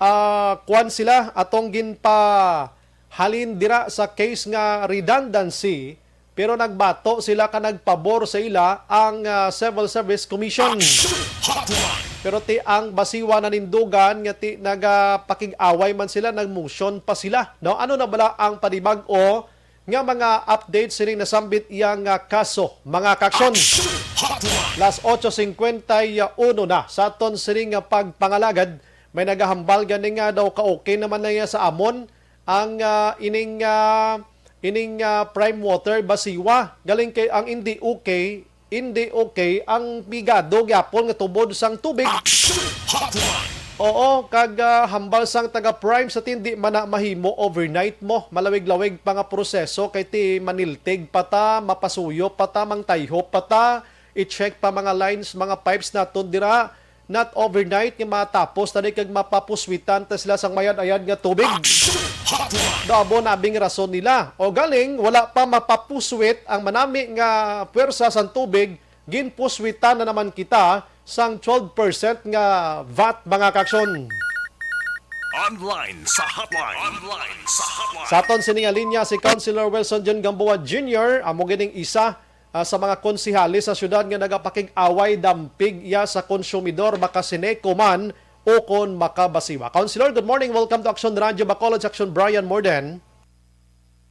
ah, kuwan sila, atong ginpahalin dira sa case nga redundancy, pero nagbato sila ka nagpabor sa ila ang, ah, Civil Service Commission. Pero ti ang Basiwa nanindugan nga ti nagapakig-away man sila, nag-motion pa sila, no? Ano na bala ang panibag-o nga mga update sining nasambit iya nga kaso, mga kaaksyon? Las otso cincuenta y uno na sa aton sining nga pagpangalagad, may nagahambal gani nga daw ka-okay naman na niya sa amon ang, ah, ining, ah, ining, ah, Prime Water Basiwa. Galing kay ang hindi okay, hindi okay ang pigado gyapon nga tubod sang tubig. Oo, kag, ah, hambal sang taga Prime sa tindi man na mahimo overnight mo. Malawig-lawig pa nga proseso kay ti maniltig pa ta, mapasuyo pa ta, mangtayhop pa ta, i-check pa mga lines, mga pipes naton dira. Not overnight nga matapos tani kag mapapuswitan ta sila sang mayad-ayad nga tubig. Daw amo na bing rason nila. O galing, wala pa mapapuswit ang manami nga puwersa sang tubig, ginpuswitan na naman kita sang twelve percent nga vat, mga kaaksyon. Online sa hotline. Online sa hotline. Sa aton sini nga linya si Councilor Wilson John Gamboa Junior, amo gining isa, ah, sa mga konsehales sa syudad nga nagapakig-away dampig iya sa konsumidor, maka-Ceneco man ukon maka-Basiwa. Councilor, good morning. Welcome to Action Radio Bacolod, Action Brian Morden.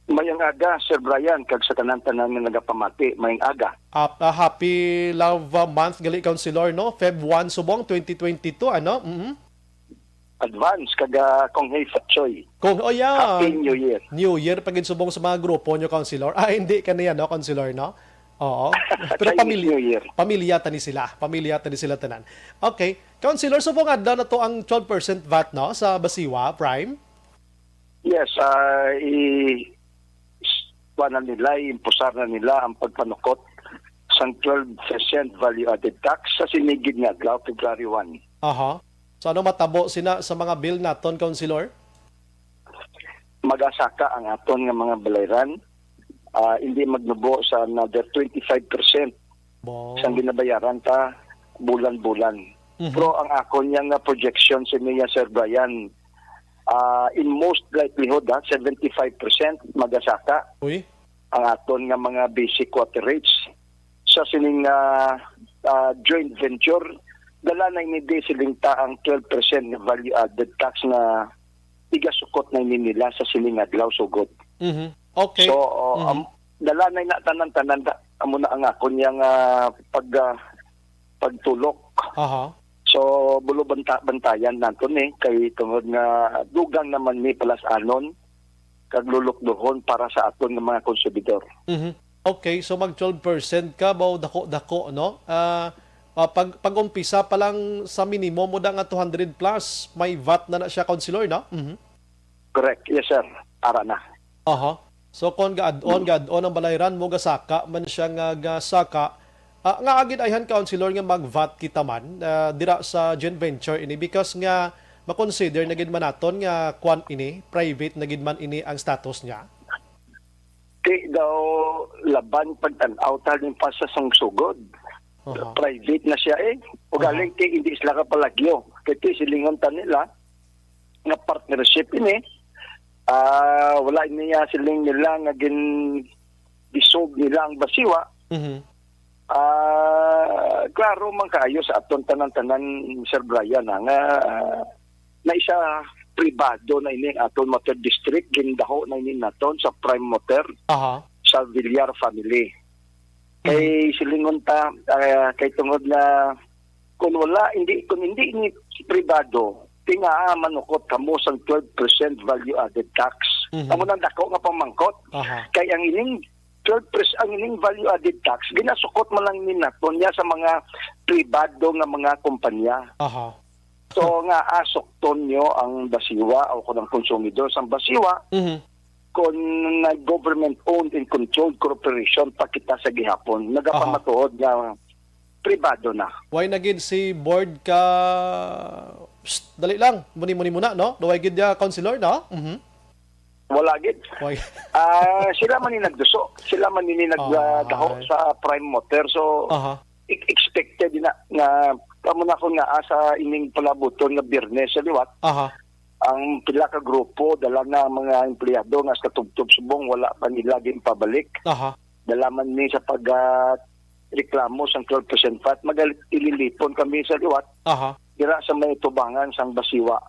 Mayang aga, Sir Brian, kag sa tanan-tanan nga nagapamati, mayang aga. Ap-, ah, happy love, ah, month gali, Councilor, no? Feb one subong, twenty twenty-two, ano? Mhm. Advance, kag, ah, Kong Hei Fat Choy. Kung, oh, yeah. Happy New Year. New Year pa gid subong sa mga grupo nyo, Councilor. Ah, hindi kaniya, no, Councilor, no? Oo. Pero Chinese pamilya, New Year. Pamilya tani sila. Pamilya tani sila tanan. Okay. Councilor, subong adlaw na to ang twelve percent vat, no, sa Basiwa Prime? Yes, ah, i-, s-, kuha na nila, i-impusar na nila ang pagpanukot sang twelve percent value-added tax sa sinigid nga adlaw, February one. Aha. So, ano matabo sina sa mga bill naton, Councilor? Magasaka ang aton nga mga balayran, ah, hindi magnubo sa another twenty-five percent Bo. sang ginabayaran ta bulan-bulan. Mhm. Pero ang akon yang nga projection sa niya, Sir Brian, ah, in most likelihood, ha, seventy-five percent magasaka Uy. ang aton nga mga basic water rates. Sa sining, ah, ah, joint venture, dala na ini di siling ta ang twelve percent nga value added tax nga igasukot na ini nila sa sining adlaw sugod. Mhm. Okay. So, oh, Mhm. am-, dala na ina tanan-tanan da-, amo na ang akon yang, ah, pag, ah, pagtulok. Aha. So, bulo banta-, bantayan naton ni kay tungod nga dugang naman ni palas-anon kag lulukdohon para sa aton nga mga konsumidor. Mhm. Okay, so mag twelve percent ka, bao dako-dako, no? Ah, ah, pag, pag-umpisa pa lang sa minimum mo da nga two hundred plus, may vat na na siya, Councilor, no? Mhm. Correct. Yes, sir. Ara na. Aha. So, kung ga-add-on, ga-add-on ang balayran mo, gasaka man siya nga gasaka, ah, nga agid ayhan, Councilor, nga mag-vat kita man, ah, dira sa joint venture ini because nga ma-consider na gid man naton nga kwan ini, private na gid man ini ang status niya? Ti daw laban pagtan-aw ta ning pa sa sungsugod. Aha. Private na siya eh. Ugaling Aha. ti hindi sila kapalagyo. Kay ti silingon ta nila nga partnership ini. Ah, wala niya siling nila nga gin dissolve nila ang Basiwa. Mhm. Ah, klaro man kaayo sa aton tanan-tanan, Sir Brian, ha, nga, ah, na isa pribado na ini ang aton Mater District, gindaho na ini naton sa Prime Motor, Aha. sa Villar family. Kay Mhm. silingon ta, ah, kay tungod nga kung wala, hindi, kung hindi ni pribado, tingaa manukot kamo sang twelve percent value added tax. Mhm. Amo nang dako nga pamangkot. Aha. Kay ang ining twelve percent, ang ining value added tax, ginasukot man lang ni naton niya sa mga pribado nga mga kumpanya. Aha. So, nga asukton nyo ang Basiwa o kung ang konsumidor sa Basiwa, Mhm. kung nag-government-owned and controlled corporation pa kita sa gihapon, nagapamatuod nga pribado na. Why na gid si board ka... Psst, dali lang. Muni-muni muna, no? Why gid, ah, Councilor, no? Mhm. Wala gid. Why? Ah, sila man ni nagduso. Sila man ni nag, ah, daho sa Prime Water. So, Aha. e-, expected na nga kamo na ko nga, ah, sa ining palabuton nga Biyernes sa liwat, Aha. ang pila ka grupo, dala na ang mga empleyado nga sa katubtob subong wala pa nila ginpabalik. Aha. Dala man ni sa pag, ah, reklamo sang twelve percent vat, magal-, ililipon kami sa liwat Aha. dira sa may tubangan sang Basiwa,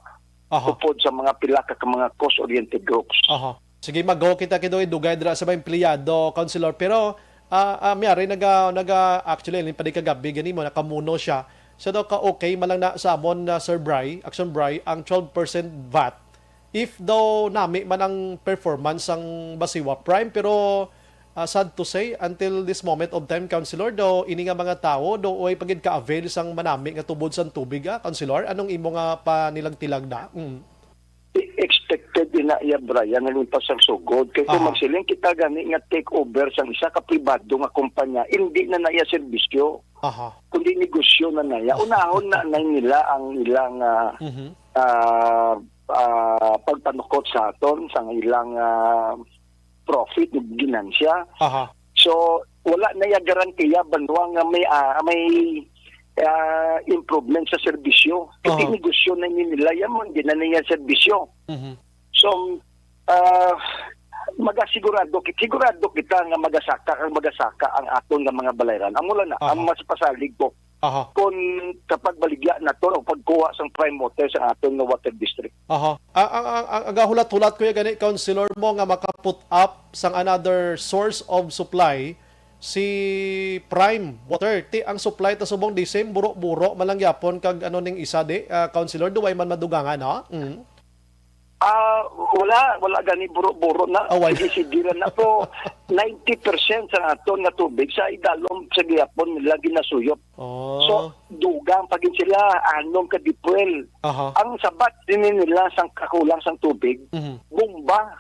Aha. upod sa mga pila ka, ka mga cost-oriented groups. Aha. Sige, mag-go kita kidoy dugay dira sa mga empleyado, Councilor. Pero, ah, ah, miyari naga, naga, actually, alin pa di kagabi, gani mo, nakamuno siya. So, daw ka okay man lang na sa amon, ah, Sir Bry, Action Bry, ang twelve percent vat. If daw nami man ang performance sang Basiwa Prime, pero, ah, sad to say, until this moment of time, Councilor, daw ini nga mga tawo, daw way pa gid ka-avail sang manami nga tubod sang tubig, ah, Councilor. Anong imo nga panilag-tilag na? Mm. I-, expected din na iya, Brian, nga limpas ang sugod. Kay kung Aha. magsiling kita gani nga take over sang isa ka pribado nga kumpanya, hindi na na iya serbisyo, Aha. kundi negosyo na na iya. Unahon na na nila ang ilang, ah, Mhm. ah, ah, pagpanukot sa aton sang ilang, ah, profit ug ginansya. Aha. So, wala na iya garantiya banwa nga may, ah, may, ah, improvement sa serbisyo. Kasi Aha. negosyo na ni nila yan, man, di na niya serbisyo. Mhm. So, ah, magasigurado kit-, sigurado kita nga magasaka, ang magasaka ang aton nga mga balayran. Amo lang na, Aha. ang mas pasalig ko, Aha. kung kapag baligya nato o pagkuha sang prime water sa aton nga water district. Aha. A-, ang, ang, ang, ang hulat-hulat, Kuya, gani, Councilor, mo nga maka-put up sang another source of supply si Prime Water. Ti, ang supply ta subong the same, buro-buro man lang gyapon kag ano ning isa di, ah, Councilor, duway man madugangan, no? Mm. Ah, wala, wala gani buro-buro na. Ah, wala. Sige, sige lang na po. Ninety percent sa aton nga tubig sa idalom sa gihapon nila ginasuyop. Oh. So, dugang pa gid sila, anom ka deep well. Aha. Ang sabat din nila sang kakulang sang tubig, Mhm. bomba.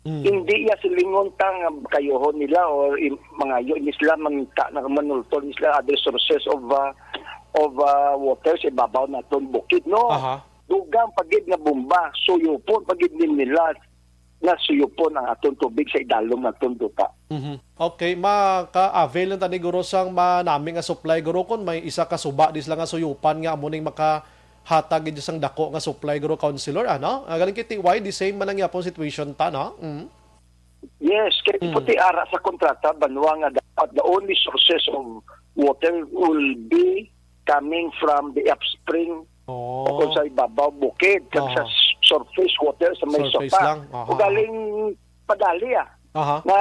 Mm. Hindi iya silingon ta nga kayuhon nila o im-, mangayo ini sila, mangita na manultol ini sila other sources of, ah, of, ah, water sa ibabaw naton bukid, no? Aha. Dugang pa gid nga bomba, suyupon pa gid ni nila nga suyupon ang aton tubig sa idalom naton duta. Mhm. Okay, maka-avail lang tani guro sang manami nga supply guro kon may isa ka suba di sila nga suyupan nga amo ning makahatag gid sang dako nga supply guro, Councilor, ano? Ah, galing kay T Y, the same man ang yapon situation ta, no? Mm. Yes, kay Mm. puti ara sa kontrata, banwa nga dapat the only sources of water will be coming from the upstream Oh. o kung sa ibabaw bukid, kag sa Aha. s-, surface water sa may Surface sopa. lang, aha. O galing padali, ah. Aha. Na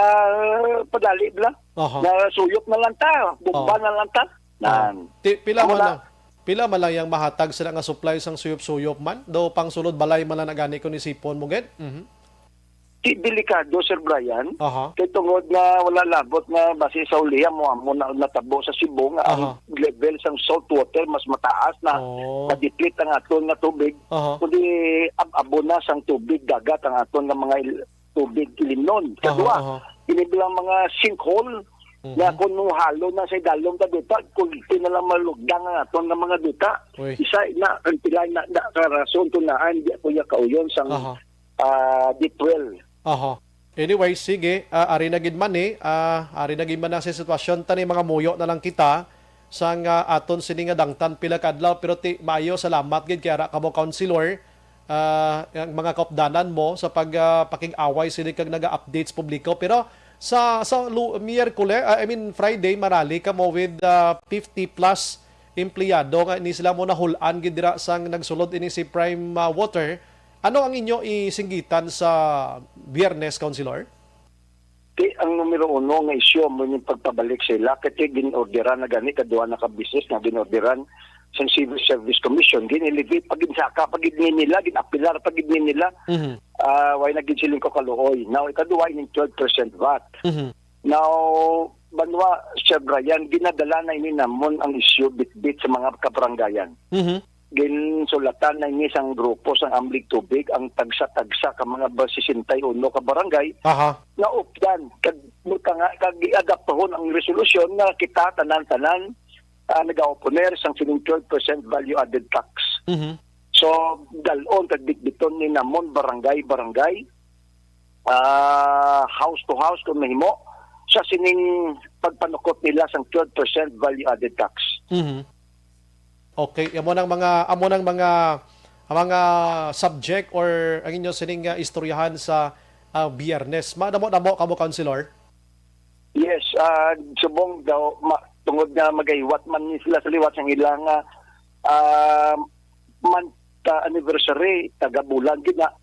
padali bala. Aha. Na suyop na lang ta, bomba Oo. na lang ta. Oo. Nan. Ti-, pila Amo man na. lang, pila man lang yang mahatag sila nga supply sang suyop-suyop man? Do pangsulod balay man lang na gani kung isipon mo, gid? Mhm. Ti-, delikado, Sir Brian. Aha. Kay tungod nga wala labot nga base sa ulihan mo, amo na natabo sa Cebu nga ang Aha. level sang salt water mas mataas na, Oh. madiplit ang aton nga tubig, Aha. kundi ab-abo na sang tubig dagat ang aton nga mga il-, tubig ilimnon. Aha, Kadua, aha. ini bilang mga sinkhole Mhm. nga kung halo na sa idalom ka duta, kung di na lang malugdang ang aton nga mga duta, Uy. isa na, ang pila na, na karason to naan, di ako ya kauyon sang, Aha. ah, deep well. Aha. Anyway, sige, ah, ari na gid man ni, ah, ari na gid man na sa sitwasyon ta ni, mga muyo na lang kita sang, ah, aton sini nga dangtan pila ka adlaw, pero ti maayo, salamat gid kay ara kamo, Councilor, ah, ang mga kaupdanan mo sa pag, ah, pakig-away sini kag naga-update sa publiko. Pero sa, sa lu-, Miyerkules, ah, I mean, Friday, marali kamo with, ah, fifty plus empleyado nga ni sila mo nahul-an gid dira sang nagsulod ini si Prime, ah, Water. Ano ang inyo isinggitan sa Biyernes, Councilor? Ti, ang numero uno nga isyu amo yung pagpabalik sa ila, kay ti gin-orderan na gani, kaduha na ka beses nga gin-orderan sa Civil Service Commission, gin-elevate pa gid, saka pa gid ni nila, gin-apilar pa gid ni nila. Mhm. Ah, why na gid siling ko kaluoy? Now, ikaduha, yung twelve percent vat. Mhm. Now, banwa, Sir Brian, ginadala na ini namon ang isyu bitbit sa mga kabaranggayan. Mhm. Ginsulatan na ini sang grupo sang Amlig Tubig ang tagsa-tagsa ka mga ba-, sesenta y uno ka barangay Aha. nga updan kag, kag, kag iadaptahon ang resolusyon nga kita tanan-tanan ah, nagaoponer sang sining twelve percent value added tax. Mhm. So, dalon kag bitbiton ni namon barangay-barangay, ah, house to house kung mahimo, sa sining pagpanukot nila sang twelve percent value added tax. Mhm. Okay, amo nang mga, amo nang mga, mga subject or ang inyo sining, ah, istoryahan sa, ah, Biyernes. Madamo-damo kamo, Councilor? Yes, ah, subong daw, ma-, tungod nga magahiwat man ni sila sa liwat sang ilang, ah, ah, month, ah, anniversary, taga bulan gid na.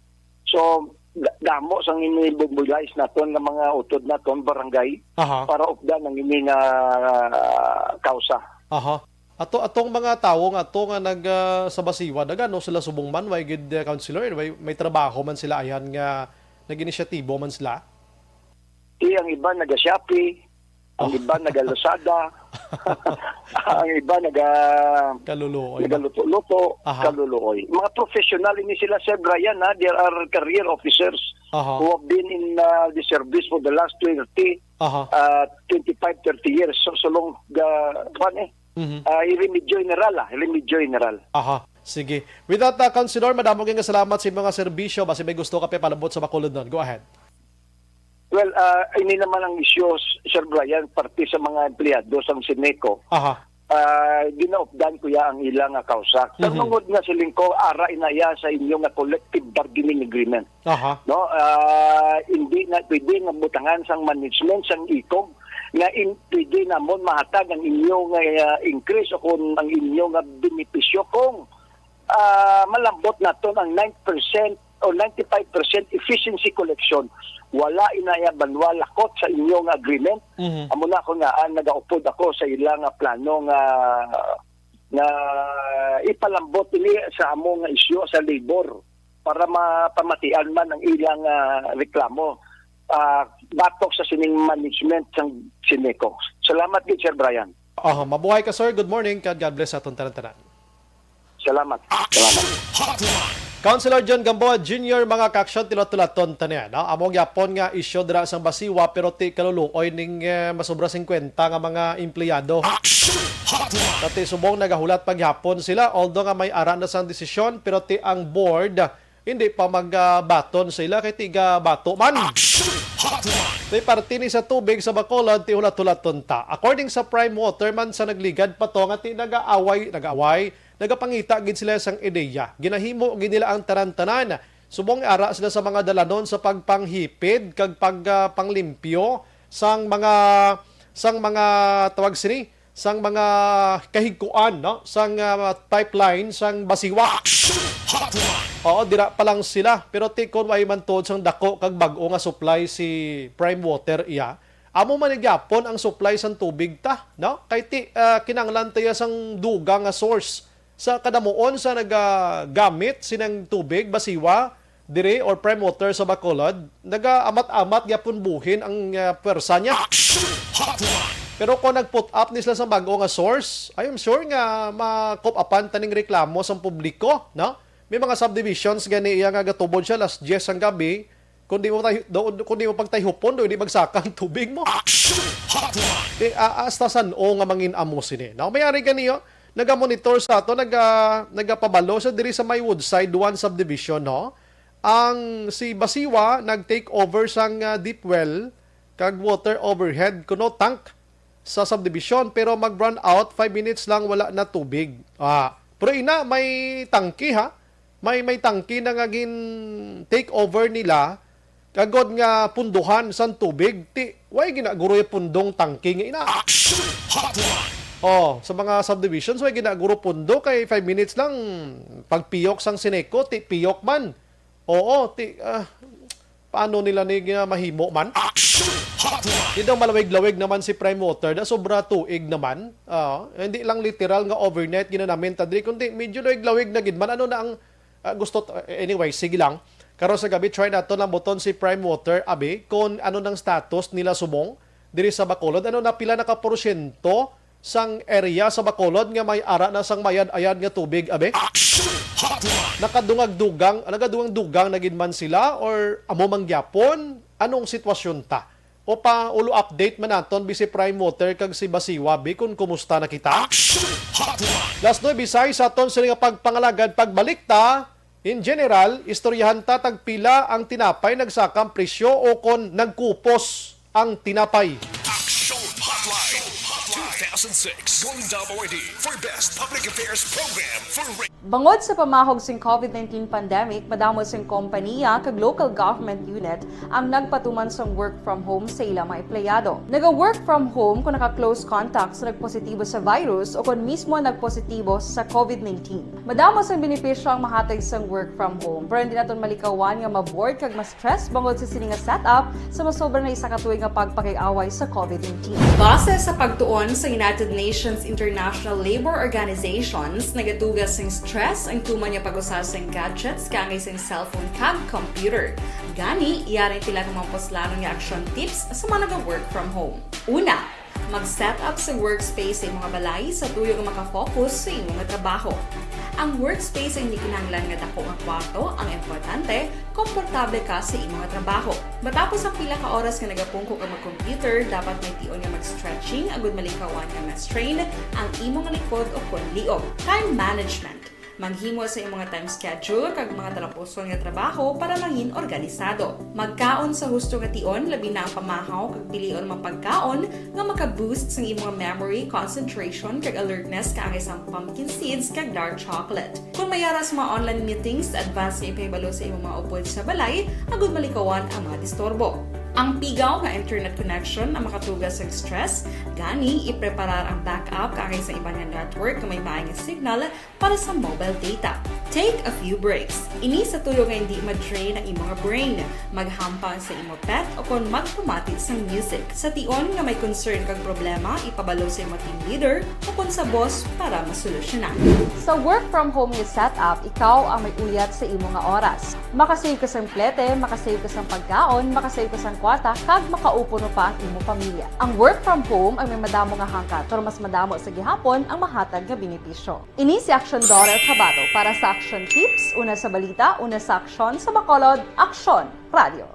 So, da-, damo sang ini-mobilize naton nga mga utod naton, barangay, Aha. para updan ang ini nga, ah, kausa. Aha. Ato, atong mga tawo nga ato nga nag, ah, sa Basiwa, nagano sila subong man, way gid, ah, Councilor, way, may trabaho man sila ayan nga nag-inisyatibo man sila? Di, ang iban naga-Shopee, ang Oh. iban naga-Lazada, ang iban naga-, Kaluluoy na. nagaluto-luto, Aha. kaluluoy. Mga professional ini sila, Sir Brian, ha? There are career officers Aha. who have been in, uh, the service for the last twenty, Aha. uh, twenty-five, thirty years. So, so long, uh, kwan eh. Mhm. Uh, Remedyo General, ah. Remedyo General. Aha. Sige. With that, uh, Councilor, madamo kay nga salamat sa mga serbisyo. Basi may gusto ka pa palabot sa Bacolod nun. Go ahead. Well, ah, ini naman ang isyu, Sir Brian, parte sa mga empleyado sang Ceneco. Aha. Ah, ginaupdan ko ya ang ila nga kausa. Mhm. Tungod nga siling ko, ara inaya sa inyo nga collective bargaining agreement. Aha. No, ah, hindi na pwede nga butangan sang management sang ikog nga in, pwede namon mahatag ang inyo nga, ah, increase o kung ang inyo nga benepisyo kung ah, malambot naton ang nine percent o ninety-five percent efficiency collection. Wala inaya banwa lakot sa inyo nga agreement. Mhm. Amo na ako nga, ah, nagaupod ako sa ila nga plano nga, nga ipalambot ini sa amo nga isyu sa labor para mapamatian man ang ilang, ah, reklamo, ah, batok sa sining management sang Ceneco. Salamat gid, Sir Brian. Aha, mabuhay ka, sir. Good morning, kag God bless sa aton tanan-tanan. Salamat. Salamat. Councilor John Gamboa Junior, mga ka-aksyon, tilatulaton ta niya, no? Amo gyapon nga isyu dira sang Basiwa, pero ti kaluluoy ning, eh, masobra singkwenta nga mga empleyado. Dati subong nagahulat pa gyapon sila, although nga may ara na sang desisyon, pero ti ang board hindi pa magabaton sa ila kay tiga bato man. May parte ni sa tubig sa Bacolod, ti hulat-hulaton ta. According sa Prime Water man, sa nagligad pa to nga ti nagaaway, nagaaway, nagapangita gid sila sang ideya. Ginahimo gid nila ang tanan-tanan. Subong ara sila sa mga dalanon sa pagpanghipid kag pag, ah, panglimpyo sang mga, sang mga, tawag sini, sang mga kahigkuan, no, sang, ah, pipeline sang Basiwa. Oo, dira pa lang sila. Pero ti kon way man tuod sang dako kag bag-o nga supply si Prime Water iya, amo man ni gyapon ang supply sang tubig ta, no? Kay ti, ah, kinahanglan ta iya sang dugang nga source. Sa kadamuon sa nagagamit sining tubig, Basiwa, diri or Prime Water sa Bacolod, nagaamat-amat gyapon buhin ang, ah, pwersa niya. Pero kung nag-put up ni sila sa bag-o nga source, I am sure nga ma-cope upan taning reklamo sang publiko, no? May mga subdivisions gani iya nga gatubod siya alas diyes sang gabi, kung di mo tay-, do-, kung di mo pagtayhupon, do hindi magsaka ang tubig mo. Di, ah, hasta san-o nga mangin-amo sini. No? May ari gani, oh, naga-monitor sa ato, naga-, nagapabalo sa diri sa may Woodside one subdivision, no? Ang si Basiwa nag-take over sang, ah, deep well kag water overhead kuno tank sa subdivision, pero mag-run out, five minutes lang wala na tubig. Ah, pero ina, may tangke, ha? May, may tangke na nga gin-take over nila, kagod nga punduhan sang tubig, ti, way ginaguroy pundong tangke nga ina. Oh, sa mga subdivisions, way ginaguro pundo kay five minutes lang, pagpiyok sang Ceneco, ti piyok man. Oo, ti, ah, paano nila ni ginamahimo man? Di daw malawig-lawig naman si Prime Water, da sobra tuig naman. Ah, hindi lang literal nga overnight ginanamit ta diri, kundi medyo lawig-lawig na gid man. Ano na ang, ah, gusto t-, anyway, sige lang. Karon sa gabi, try nato lambuton si Prime Water, abi, kung ano nang status nila subong diri sa Bacolod. Ano na, pila na ka porsyento sang area sa Bacolod nga may ara na sang mayad-ayad nga tubig, abi? Nakadungag-dugang, nagadungag-dugang na gid man sila or amo man gyapon? Anong sitwasyon ta? O pa, ulo update man naton, bisi Prime Water kag si Basiwa, bi, kun kumusta na kita? Action Hotline! Las nuebe sais sa aton sini nga pagpangalagad, pagbalik ta, in general, istoryahan ta tagpila ang tinapay, nagsaka ang presyo o kon nagkupos ang tinapay. Action Hotline two thousand six. Golden W R D for best public affairs program for ra- Bangod sa pamahog sing COVID nineteen pandemic, madamo sing kompaniya kag local government unit ang nagpatuman sang work from home sa ila mga empleyado. Naga-work from home kung naka-close contact sa nagpositibo sa virus o kon mismo nagpositibo sa COVID nineteen. Madamo sang benepisyo ang mahatag sang work from home, pero hindi naton malikawan nga ma-bored kag ma-stress bangod sa sini nga setup sa masobra na isa ka tuig nga pagpakig-away sa COVID nineteen. Base sa pagtuon sa United Nations International Labor Organizations, nagatuga sing stress ang tuman nga pag-usa sing gadgets kaangay sing cellphone kag computer. Gani, yari ang pila ka mga puslanon nga action tips sa mga naga-work from home. Una, mag-set up sa workspace sa imong balay sa tuyo nga makafocus sa imong trabaho. Ang workspace ay hindi kinahanglan nga dako nga kwarto, ang importante, komportable ka sa imong trabaho. Matapos ang pila ka oras nga nagapungko ka mag-computer, dapat may tion nga mag-stretching agud malikawan nga ma-strain ang imong likod o kon liog. Time management. Maghimo sa imong time schedule kag mga talapuson nga trabaho para mangin organisado. Magkaon sa husto nga tion, labi na ang pamahaw kag pilion mga pagkaon nga maka-boost sang imong memory, concentration, kag alertness kaangay sang pumpkin seeds kag dark chocolate. Kung may ara sa mga online meetings, advance nga ipahibalo sa imong mga upod sa balay agud malikawan ang mga disturbo. Ang pigaw nga internet connection ang makatuga sa stress, gani ipreparar ang backup kaangay sa iban nga network nga may maay nga signal para sa mobile data. Take a few breaks. Ini sa tuyo nga hindi ma-drain ang imong brain. Maghampang sa imo pet o kon magpamati sang music. Sa tion nga may concern kag problema, ipabalo sa imo team leader o kon sa boss para masolusyonan. Sa work from home nga setup, ikaw ang may uyat sa imo nga oras. Makasave ka sang plete, makasave ka sang pagkaon, makasave ka sang kwarta, kag makaupod pa ang imo pamilya. Ang work from home ang may madamo nga hangkat, pero mas madamo sa gihapon ang mahatag nga benepisyo. Ini si Aksyon Dorel Cabato para sa Aksyon Tips, una sa balita, una sa aksyon, sa Bacolod, Aksyon Radio.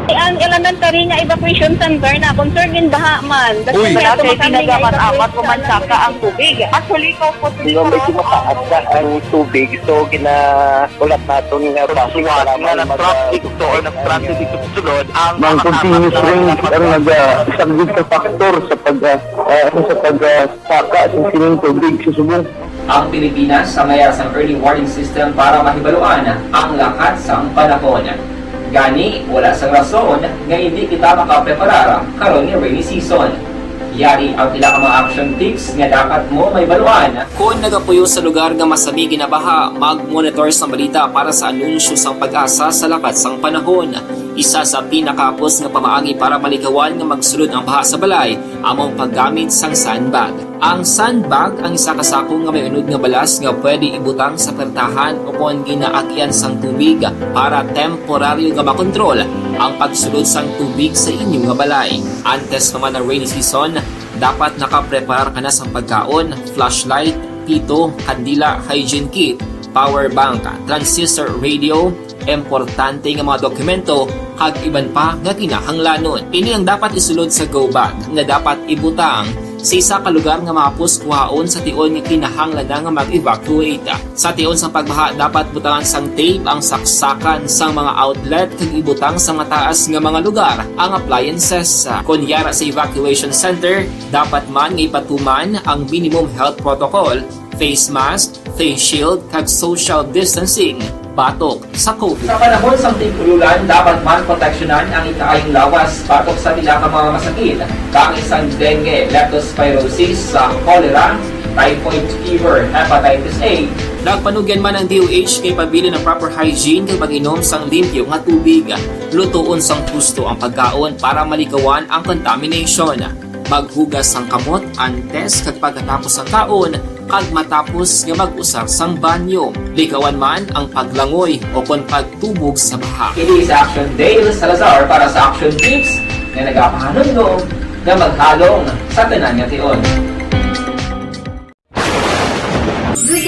Ang elementary nga evacuation center na concern gin baha man. Uy. Wala kay tinaga man amat ko man saka ang tubig. Actually, ko po. Medyo mataas na ang tubig, so gina-, ulat naton nga bus nga nag-traffic to or nag-transit dito sa sulod ang mga continuous rain ang naga-, isa gid ka factor sa pag, ah, ah, sa pag, ah, saka sa sining tubig sa subong. Ang Pilipinas sa mayara sang early warning system para mahibaluan ang lakat sang panahon. Gani, wala sang rason nga hindi kita makapreparar karon nga rainy season. Yari ang pila ka mga action tips nga dapat mo mahibaluan. Kon nagapuyo sa lugar nga masami ginabaha, mag-monitor sang balita para sa anunsyo sang PAGASA sa lakat sang panahon. Isa sa pinakahapos nga pamaagi para malikawan nga magsulod ang baha sa balay amo ang paggamit sang sandbag. Ang sandbag ang isa ka sako nga may unod nga balas nga pwede ibutang sa pertahan o kon ginaagian sang tubig para temporaryo nga makontrol ang pagsulod sang tubig sa inyo nga balay. Antes pa man ang rainy season, dapat nakapreparar ka na sang pagkaon, flashlight, pito, kandila, hygiene kit, power bank, transistor radio, importante nga mga dokumento, kag iban pa nga kinahanglanon. Ini ang dapat isulod sa go bag nga dapat ibutang sa isa ka lugar nga mahapos kuhaon sa tion nga kinahanglan na nga mag-evacuate. Sa tion sang pagbaha, dapat butangan sang tape ang saksakan sang mga outlet kag ibutang sa mataas nga mga lugar ang appliances. Kon yara sa evacuation center, dapat man nga ipatuman ang minimum health protocol, face mask, face shield, kag social distancing batok sa COVID. Sa panahon sang tig-ulan, dapat man proteksyonan ang ikaayong lawas batok sa pila ka mga masakit, kaangay sang dengue, leptospirosis, sa cholera, typhoid fever, hepatitis A. Nagpanugyan man ang D O H kay pabilin ang proper hygiene kag pag-inom sang limpyo nga tubig. Lutoon sang husto ang pagkaon para malikawan ang contamination. Maghugas sang kamot antes kag pagkatapos sang kaon, kag matapos nga mag-usar sang banyo. Likawan man ang paglangoy o kon pagtubog sa baha. Kini si Action Dale Salazar para sa Action Tips nga nagapahanumdom nga maghalong sa tanan nga tion.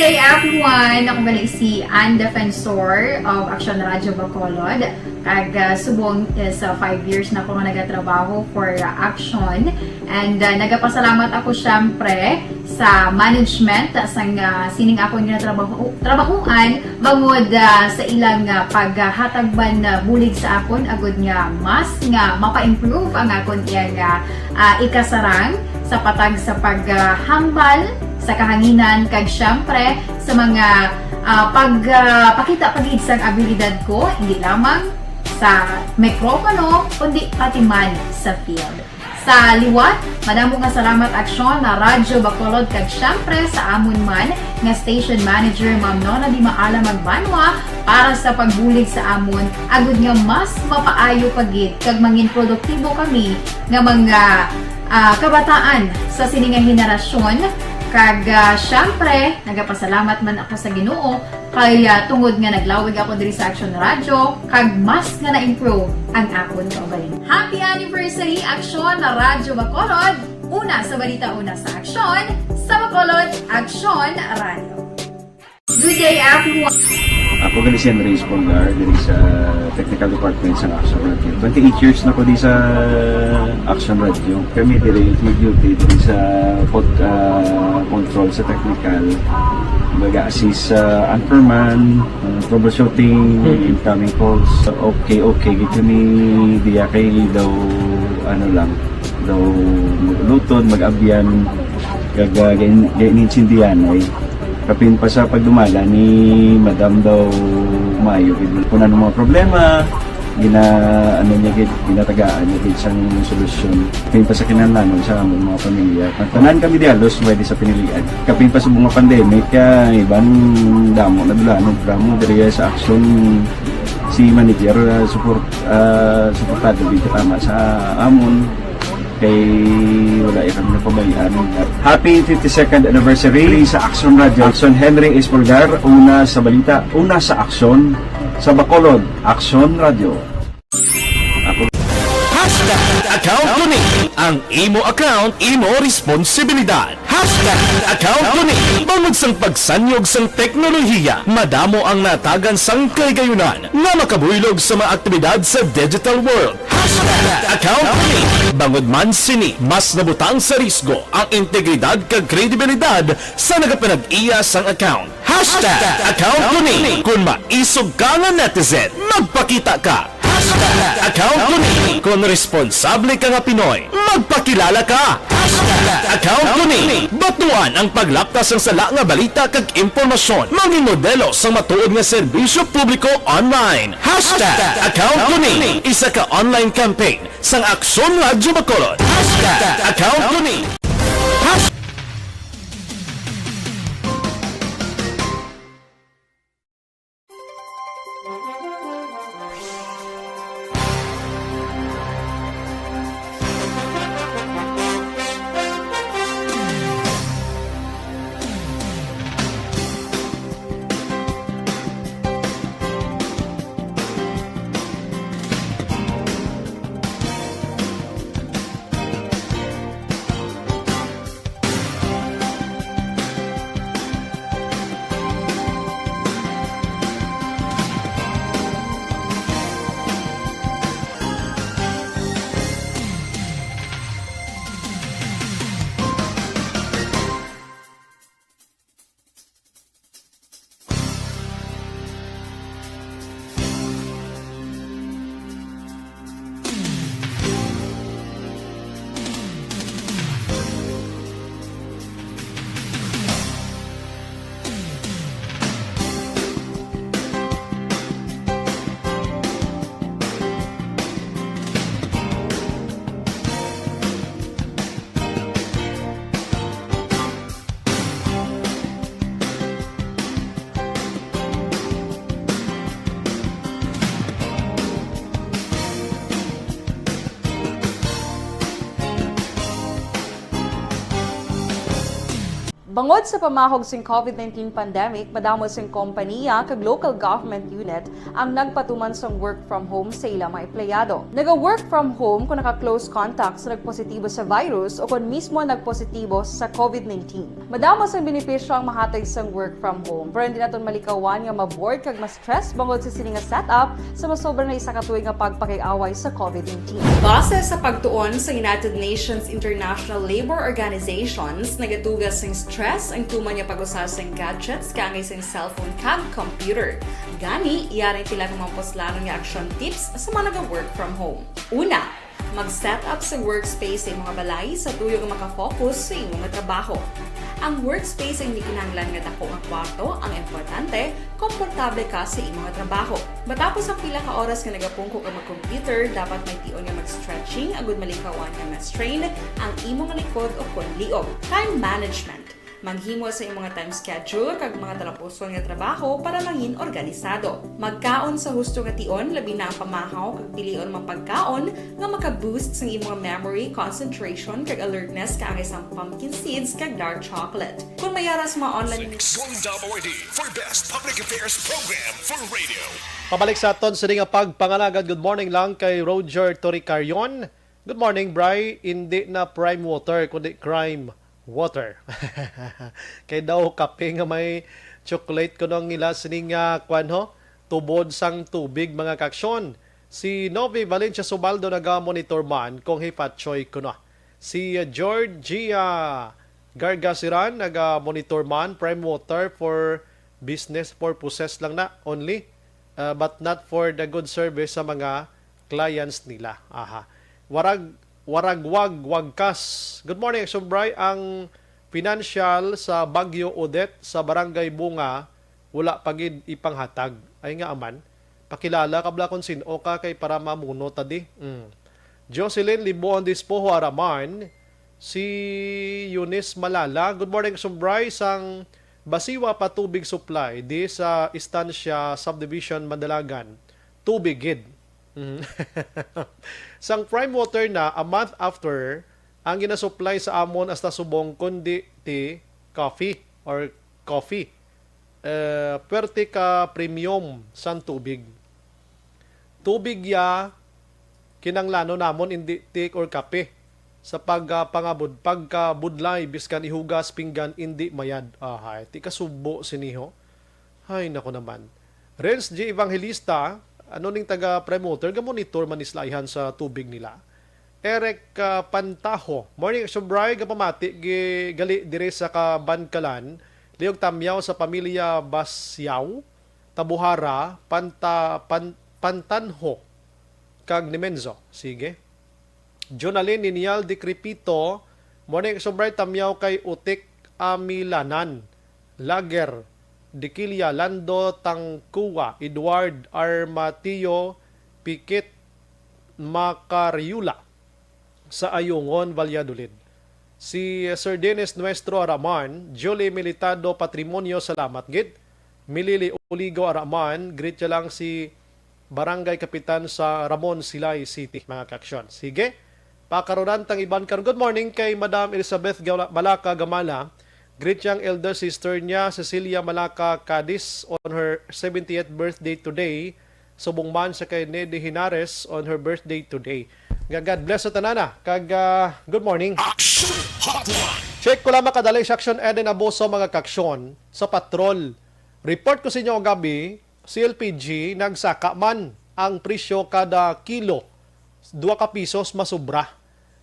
Hey everyone! Ako gali si Ann Defensor of Action Radio Bacolod. Kag, ah, subong is, ah, five years na ako nga nagatrabaho for, ah, Action. And, ah, nagapasalamat ako, syempre, sa management, ah, sang, ah, sining akon nga trabaho, trabahuan, bangod, ah, sa ilang, ah, paghatag man, ah, bulig sa akon, agud nga mas nga mapa-improve ang akon iyang, ah, ah, ikasarang sa patag sa paghambal sa kahanginan, kag syempre sa mga, ah, pag, ah, pakita pa gid sang abilidad ko, hindi lamang sa mikropono, kundi pati man sa field. Sa liwat, madamo nga salamat, Aksyon na Radyo Bacolod, kag syempre sa amon man nga station manager, Ma'am Nona Di Maala Magbanwa, para sa pagbulig sa amon, agud nga mas mapaayo pa gid kag mangin produktibo kami nga mga, ah, kabataan sa sini nga henerasyon. Kag, ah, syempre, nagapasalamat man ako sa Ginoo kay, ah, tungod nga naglawig ako diri sa Action Radio, kag mas nga na-improve ang akon kaugalingon. Happy anniversary, Action na Radyo Bacolod! Una sa balita, una sa aksyon, sa Bacolod, Action Radio. Good day, everyone! Ako gali si Henry Espolgar, diri sa Technical Department sa Action Radio. Twenty-eight years na ko di sa Action Radio. Kami diri mag-duty diri sa pod-, ah, control sa technical. Mag-assist sa anchorman, ah, troubleshooting, Mm. incoming calls. Okay, okay. Gid kami diya kay daw, ano lang, daw mag-ulutod, mag-abyan, kag, ah, gain-, gain-, insindihan ay. Kapin pa sa pagdumala ni Madam daw maayo gid. Kung ano mga problema, gina-, ano niya gid, ginatagaan niya gid sang solusyon. Kapin pa sa kinahanglanon sa among mga pamilya. Tanan kami di halos pwede sa pinilian. Kapin pa sa mga pandemic, kaya iban damo na dula, no, drama diri sa aksyon si manager, ah, support, ah, suportado gid katama sa amon. Kay wala iya kami napabayaan. Happy fifty-second anniversary sa Action Radio. Action Henry Espolgar, una sa balita, una sa aksyon, sa Bacolod, Action Radio. Ako. Hashtag account ko ni. Ang imo account, imo responsibilidad. Hashtag account ko ni. Bangod sang pagsanyog sang teknolohiya, madamo ang natagan sang kahigayunan nga makabuylog sa mga aktibidad sa digital world. Hashtag account ko ni. Bangod man sini, mas nabutang sa risgo ang integridad kag kredibilidad sa nagapanag-iya sang account. Hashtag account ko ni. Kung maisog ka nga netizen, magpakita ka. Hashtag account ko ni. Kung responsable ka nga Pinoy, magpakilala ka. Hashtag account ko ni. Batuan ang paglapta sang sala nga balita kag impormasyon. Mangin modelo sang matuod nga serbisyo publiko online. Hashtag account ko ni. Isa ka online campaign sang Aksyon Radyo Bacolod. Hashtag account ko ni. Hash- Bangod sa pamahog sing COVID nineteen pandemic, madamo sing kompaniya kag local government unit ang nagpatuman sang work from home sa ila mga empleyado. Naga-work from home kung naka-close contact sa nagpositibo sa virus o kon mismo nagpositibo sa COVID nineteen. Madamo sang benepisyo ang mahatag sang work from home, pero hindi naton malikawan nga ma-bored kag ma-stress bangod sa sini nga setup sa masobra na isa ka tuig nga pagpakig-away sa COVID nineteen. Base sa pagtuon sa United Nations International Labour Organizations, nagatuga sing stress ang tuman nga pag-usa sing gadgets kaangay sing cellphone kag computer. Gani, yari ang pila ka mga puslanon nga action tips sa mga naga-work from home. Una, mag-set up sa workspace sa imong balay sa tuyo nga makafocus sa imo nga trabaho. Ang workspace ang hindi kinahanglan nga dako nga kwarto, ang importante, komportable ka sa imo nga trabaho. Matapos ang pila ka oras nga nagapungko ka mag-computer, dapat may tion nga mag-stretching agud malikawan nga ma-strain ang imo nga likod o kon liog. Time management. Maghimo sa imong nga time schedule kag mga talapuson nga trabaho para mangin organisado. Magkaon sa husto nga tion, labi na ang pamahaw kag pilion mga pagkaon nga maka-boost sang imong memory, concentration, kag alertness kaangay sang pumpkin seeds kag dark chocolate. Kung may ara sa mga online Six. Going W R D for Best Public Affairs Program for Radio. Pabalik sa aton sini nga pagpangalagad. Good morning lang kay Roger Toricarion. Good morning, Bri. Hindi na prime water, kundi crime water. Kay daw kape nga may chocolate kuno ang ila sini nga kwan ho, tubod sang tubig, mga kaaksyon. Si Novi Valencia Subaldo naga-monitor man kung hipatchoy kuno. Si Georgia Gargasiran naga-monitor man, prime water for business purposes lang na only, uh, but not for the good service sa mga clients nila. Aha. Warag, waragwag, wagkas. Good morning, Action Bri. Ang financial sa Bagyo Odette sa Barangay Bunga, wala pa gid ipanghatag. Ay nga aman, pakilala ka bala kung sin-o ka kay para mamuno ta di. Mm. Jocelyn Libuon Dispoho Araman, si Eunice Malala. Good morning, Action Bri. Sang Basiwa pa tubig supply di sa Estancia Subdivision, Mandalagan. Tubig gid. Mm. Sang prime water na, a month after, ang ginasupply sa amon hasta subong kundi ti coffee or coffee. Eh, pwerte ka premium sang tubig. Tubig ya kinanglanon namon, indi tik or kape. Sa pag, ah, pangabud-, pagkabudlay, biskan ihugas pinggan, indi mayad. Ahay, ti kasubo sini ho. Hay, nako naman. Renz G Evangelista, ano ning taga Prime Water, ga-monitor man ni sila ayhan sa tubig nila. Eric, ah, Pantaho, morning, Action Bri, gapamati gi-, gali diri sa Kabankalan, liog tamyaw sa pamilya Basyaw, Tabuhara, Panta-, Pan-, Pantanho, kag Nimenzo. Sige. Jonalyn Ninial Decrepito, morning, Action Bri, tamyaw kay Utik Amilanan, Lager, Dikilia, Lando Tangkua, Edward Armatio, Pikit Makariula, sa Ayungon, Valladolid. Si Sir Dennis Nuestro Araman, Julie Militado Patrimonio, salamat gid. Milili Uligo Araman, greet ya lang si Barangay Kapitan sa Ramon, Silay City, mga kaaksyon. Sige, pakarunan tang iban karon. Good morning kay Madam Elizabeth Gala-, Malaka Gamala. Greet yang elder sister niya, Cecilia Malaka Cadiz, on her seventieth birthday today. Subong man sa kay Nedy Henares on her birthday today. Nga God bless sa tanana. Kag, ah, good morning. Action Hotline. Check ko lamang kadali sa Action Eden Abuso, mga kaaksyon, sa patrol. Report ko sa inyo gabi, si L P G nagsaka man ang presyo kada kilo, dua ka pisos masobra.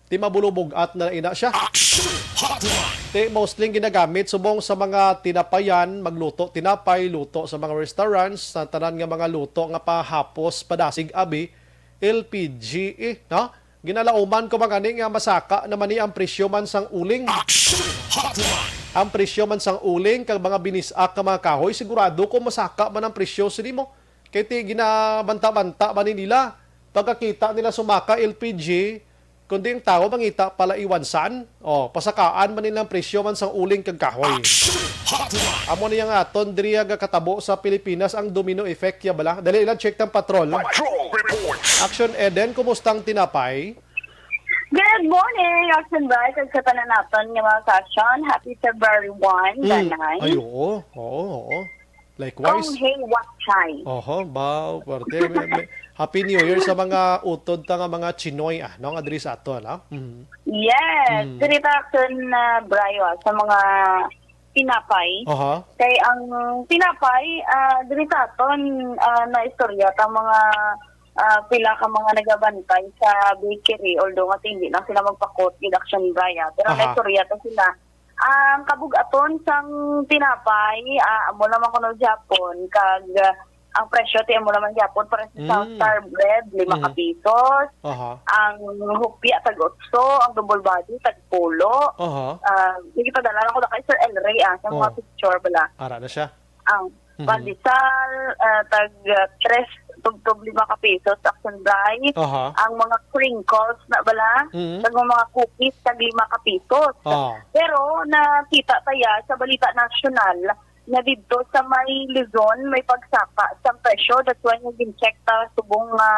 Ti mabulubog-at na ina siya. Action Hotline. Ti mostly ginagamit subong sa mga tinapayan, magluto tinapay, luto sa mga restaurants, sa tanan nga mga luto nga pahapos, padasig abi, L P G, eh, no? Ginalauman ko man gani nga masaka naman ni ang presyo man sang uling. Action Hotline. Ang presyo man sang uling kag mga binis-ak nga mga kahoy, sigurado ko masaka man ang presyo sini mo. Kay ti ginabanta-banta man ni nila. Pagkakita nila sumaka L P G, kundi ang tawo mangita pala iwansan. Oh, pasakaan man nila ang presyo man sang uling kag kahoy. Action Hotline. Amo ni ang aton diri nga katabo sa Pilipinas, ang domino effect ya bala. Dali lang, check tang patrol. Patrol Report. Action Eden, kumusta ang tinapay? Good Good morning, Action Bright, ug sa tanan naton nga mga ka-action. Happy February one, Mm. Danay. Ay, oo. Oo, oo. Likewise. Kong hey, what time? Oho, ba, parte. May, may, Happy New Year sa mga utod ta nga mga Chinoy, ah, no? Nga diri sa ato, no? Mhm. Yes, Mm. diri ta, Action, ah, Bright, ah, sa mga tinapay. Aha. Kay ang tinapay, ah, diri sa aton, ah, na istorya ta mga, ah, pila ka mga nagabantay sa bakery, although nga hindi lang sila magpakot, gid, Action Bright, ah. Pero Aha. na istorya ta sila. Ang kabug-aton sang tinapay, ah, amo lamang kuno gyapon, kag, ah, ang presyo ti amo lamang gyapon, para sa Mm. Star Bread, lima ka Mm. pisos. Aha. Ang hopya, tag otso, ang double body, tag pulo. Aha. Ah, sige, padala lang ko na kay Sir El Rey, ah, sa mga Oh. picture bala. Ara na siya. Ang Mhm. pandesal, ah, tag, ah, tres tubtob lima ka pisos, Action Bright. Aha. Ang mga crinkles na bala, Mhm. kag mga cookies, tag lima ka pisos. Ah. Pero nakita ta ya sa balita nasyonal na didto sa may Luzon, may pagsaka sang presyo. That's why nga gin-check ta subong nga,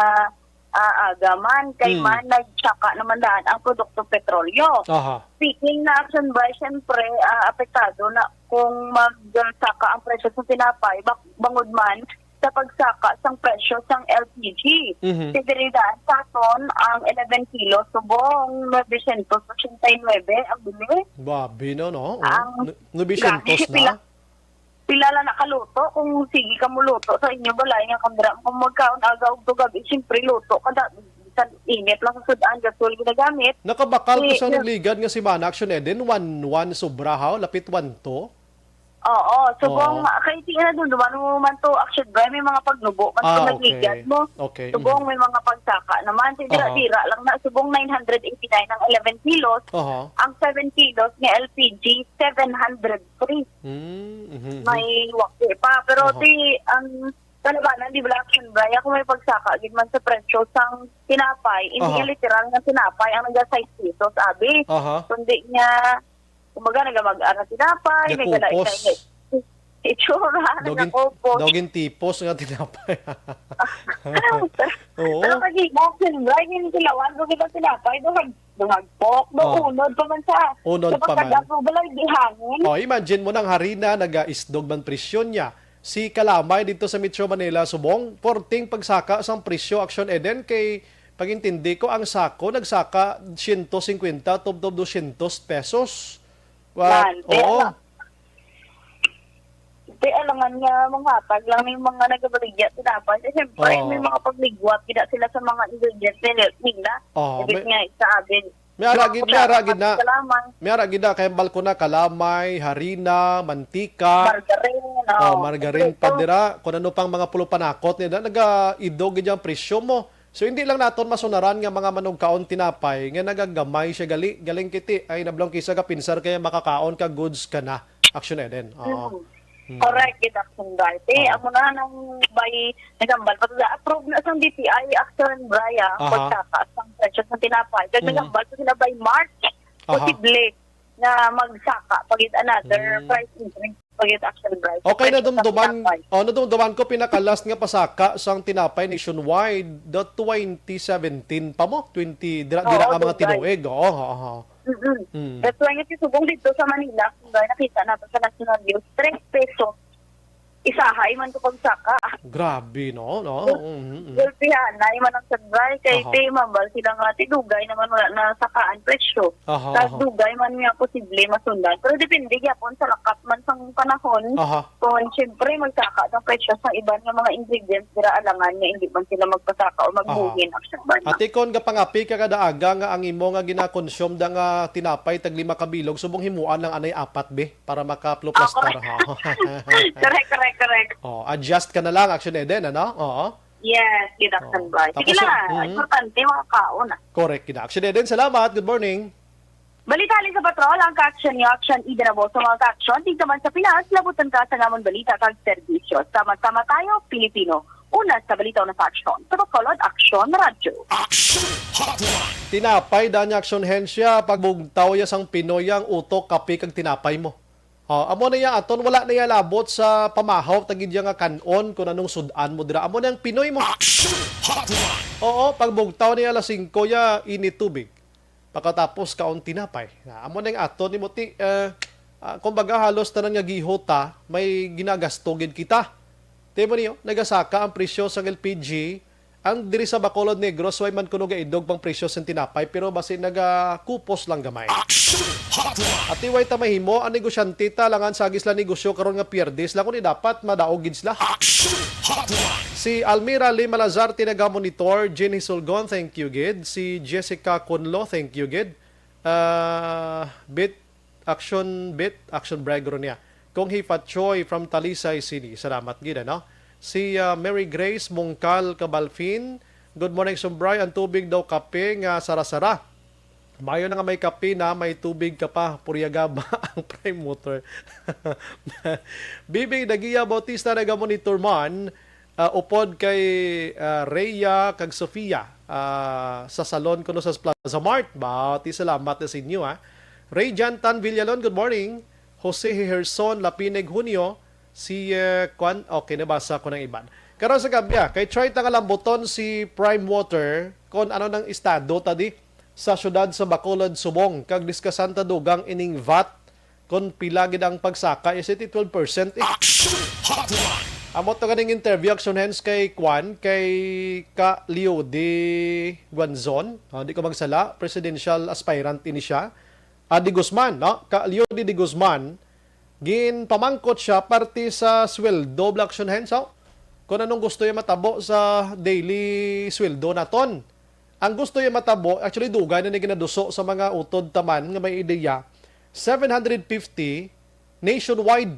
ah, aga man, kay Mm. man nagtsaka naman daan ang produkto petrolyo. Aha. Speaking na, Action Bright, syempre, ah, apektado na kung magsaka ang presyo sa tinapay, bak-, bangod man sa pagsaka sang presyo sang L P G. Mhm. Kay diri daan sa aton ang eleven kilos subong nuebe syentos otsenta y nuebe ang bili. Babi na, no? Oh, Ang nu-, nuebe syentos grabe, na? pila, pila lang nakaluto kung sige ka muluto sa inyo balay nga kung dira mo magkaon aga ug tugabi, siyempre luto ka da, sa init lang sa sud-an, gasol ginagamit. Nakabakal ko Eh, sa na- nagligad nga semana, Action Eden, one one sobra, ha? Lapit one two? Oo, subong, Oo. kay sige na dun, duman mo man to, Action Bright, may mga pagnubo man Ah, to nagligad okay. mo. Okay, Subong, mhm. may mga pagsaka naman. Si Aha. dira-dira lang na, subong nine hundred eighty-nine ang eleven kilos. Aha. Ang seven kilos nga L P G, seven hundred three. Mm, mhm, mhm. May waki pa. Pero Aha. ti, ang kalabanan, di ba, Action Bright, kung may pagsaka, gid man sa presyo sang tinapay, hindi Aha. nga literal nga tinapay ang naga sais pesos, abi. Aha. Kundi nga, kumbaga, nagamag-a nga tinapay, Gakupos. nagalain-lain nga itsura, Dogin, nagakupos. dogin tipos nga tinapay. Oo. Pero pag Action Bright, yung kilawan ko kita tinapay, duhag, duhag pork, do Oh. unod pa man sa, Unod sa pa man. pagkagapo, balay, di hangin. Oh, imagine mo nang harina, naga-isdog man presyo niya. Si kalamay dito sa Metro Manila, subong, porting pagsaka sang presyo, Action Eden, kay pag-intindi ko, ang sako nagsaka siyento singkwenta tubtob dosyentos pesos. Wa-, Yan. Kaya oo. lang, kaya lang nga, mga hatag lang yung mga nagabaligya, tinapay. Kasi siyempre, Oo. may mga pagligwat, kita sila sa mga ingredients nila. nila. Oo, Ibig may nga, sa amin, May ara gid, may ara gid na. Kalamay. May ara gid na, kay bal ko na, kalamay, harina, mantika. Margarine, Oh, oh, margarine pa kompleto. dira. Kung ano pang mga pulo panakot nila, naga-idog gid ang presyo mo. So, hindi lang naton masunaran nga mga manugkaon tinapay nga nagagamay siya gali, galing kiti. Ay, nablong kisa ka pinsar kaya makakaon ka goods ka na. Action Eden. Oo. Mm. Mm. Correct, gid, Action Bright. Eh, Oo. amo na nang by, nagambal pa sa approve na sang D T I, Action Bright, ah, Aha. pagtakas ang presyo sa tinapay. Kag Mm. nagambal pa sila by March, Aha. posible na magsaka pa gid another Mm. price increase pa gid, Action Bright. Okay, Presyo sa nadumduman, tinapay. oh, nadumduman ko pinaka-last nga pasaka sang tinapay nationwide, the twenty seventeen pa mo, twenty, dira, Oo, dira nga mga July. tinuig. Oo, oo, oo. Mm-mm. Mm. That's why nga si Subong dito sa Manila, kung ba nakita nato sa national news, tres pesos. Isahay man to pagsaka. Grabe, no? No? Mm, mm. Gulpihanay man ang sagbay. Kay Aha. ti, mambal sila nga, ti dugay naman wala na sakaan presyo. Aha, Kag aha. dugay man nga posible masundan. Pero depende gyapon sa lakat man sang panahon. Aha. Kung siyempre, magsaka ang presyo sa iban nga mga ingredients dira alangan nga hindi man sila magpasaka o Aha. magbuhin ang sagbay. Ate, kon gapangapi ka kada aga nga ang imo nga ginakonsume da nga tinapay tag lima ka bilog, subong himuan lang anay apat, be, para makaplo plus Ako. star, ha? Correct, correct, correct. Oh, adjust ka na lang, Action Eden, ano? Oo. Yes, gid, Action Oh. Bright. Sige Tapos, lang, mm. importante, makakaon, ah. Correct, gid, Action Eden. Salamat. Good morning. Balita halin sa patrol, ang ka-action niyo, Action Eden Aboso, mga ka-action. Tigda man sa Pinas, labutan ka sa namon balita kag serbisyo. Sama-sama tayo, Pilipino. Una sa balita, una sa aksyon. Sa Bacolod, Aksyon Radyo. Action Hotline. Tinapay, daan niya, Action Hensya. Pagbugtaw ya sang Pinoy ang utok, kape kag tinapay mo. Oh, amo na ya aton, wala na ya labot sa pamahaw, tagid ya nga kan-on, kung anong sud-an mo dira. Amo na ang Pinoy mo. Action Hotline. Oo, pagbugtaw niya alas singko ya, init tubig. makatapos kaon tinapay. Na, amo na yung ato ni Muti, eh, ah, kumbaga halos tanan nga gihota, may ginagasto gid kita. Timo niyo, nagasaka ang presyo sang L P G, ang diri sa Bacolod, Negros, way man kuno gaidog pang presyo sang tinapay, pero basi nagakupos lang gamay. Action Hotline! Ati way ta mahimo, ang negosyante ta, langan sagi sila negosyo karon nga Pierdis, lang kundi dapat madaog gid sila. Action Hotline! Si Almira Lima Lazarte nagamonitor, Jean Hisulgon, thank you gid. Si Jessica Conlo, thank you gid. Ah, bit, action bit, action brag ron niya. Kung Hifa Choi from Talisay City, salamat gid, ano? Si, ah, Mary Grace Mungkal Cabalfin, good morning, Sumbray. Ang tubig daw kape nga sara-sara. Mayo na nga may kape na, may tubig ka pa. Puryaga ba ang Prime Water? Bibi Dagia Bautista nagamonitor man, ah, upod kay, ah, Rhea kag Sofia, ah, sa salon kuno sa Plaza Mart. Ba, ti salamat na sa inyo, ha. Ray Jan Tan Villalon, good morning. Jose Herson Lapineg Junio, si, eh, Kwan, okay, nabasa ko ng iban. Karon sa gabi, ah, kay try ta nga lambuton si Prime Water kung ano nang estado tadi sa syudad sa Bacolod, Subong, kag diskasan ta dugang ining vat kung pila gid ang pagsaka, is it twelve percent? Eh, Action Hotline! Amo to ganing interview, Action Hands, kay Kwan, kay Ka Leo de Guanzon. Ah, di ko magsala, presidential aspirant ini siya. Ah, de Guzman, no? Ka Leo de, de Guzman, ginpamangkot siya parte sa sweldo, Black Action Hands, oh. Kung anong gusto niya matabo sa daily sweldo naton. Ang gusto niya matabo, actually, dugay na ni ginaduso sa mga utod taman nga may ideya, seven hundred fifty nationwide.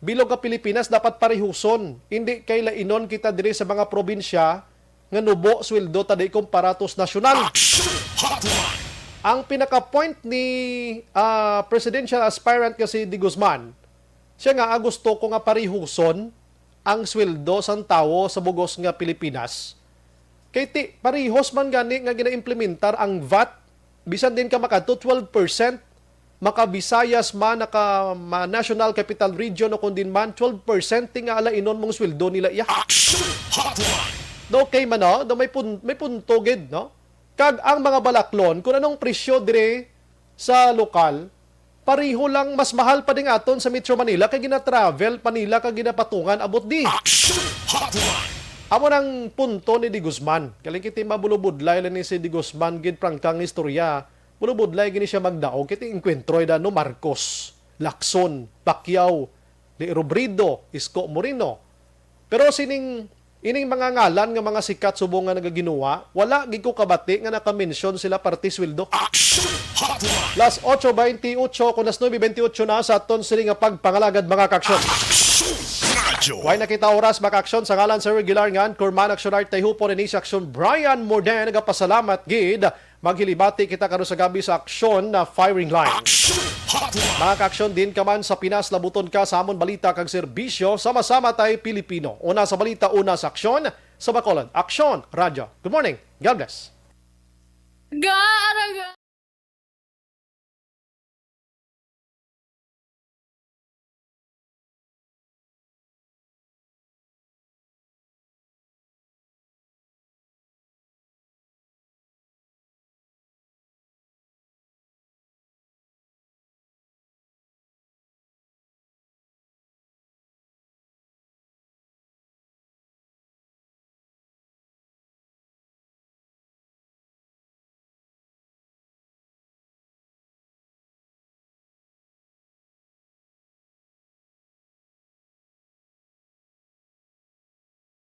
Bilog ka Pilipinas, dapat parihuson. Hindi kay lainon kita diri sa mga probinsya nga nubo sweldo ta di kumpara to sa nasyonal. Action Hotline! Ang pinaka-point ni, ah, presidential aspirant nga si De Guzman, siya nga, "Ah, gusto ko nga parihuson ang sweldo sang tawo sa bugos nga Pilipinas." Kay ti, parihos man gani nga ginaimplementar ang vat, bisan din ka makadto twelve percent, maka-Visayas man, naka, ma-, National Capital Region o kung din man, twelve percent ti nga alainon mong sweldo nila iya. Action Hotline! Do okay man, no? Do may pun-, may punto gid, no? Kag ang mga balaklon, kung anong presyo dire sa lokal, pariho lang, mas mahal pa ding aton sa Metro Manila kay gina-travel pa nila kag ginapatungan abot di. Action Hotline! Amo nang punto ni De Guzman. Galing kiti mabulubudlay lang ni si De Guzman gid, prangkang istorya. Bulubudlay gini siya magdaog. Kiti enkwentro da, no, Marcos, Lacson, Pacquiao, De Robredo, Isko Moreno. Pero sining, ining mga ngalan nga mga sikat subong nga nagaginuwa, wala gid ko kabati nga naka-mention sila parte sweldo. Action Hotline! Las ocho veintiocho, kung las nuebe veintiocho na sa aton sini nga pagpangalagad, mga kaaksyon. Action Radyo! Way na kita oras, mga kaaksyon, sa ngalan sa regular nga Anchorman, Action Art, Tayhupo, ni sa Action Brian Morden, nagapasalamat gid. Maghilibati kita karon sa gabi sa aksyon na firing line. Action Hotline! Mga kaaksyon, din ka man sa Pinas, labuton ka sa amon balita kag serbisyo, sama-sama tay Pilipino. Una sa balita, una sa aksyon, sa Bacolod. Aksyon, Radyo. Good morning. God bless. Gaaraga.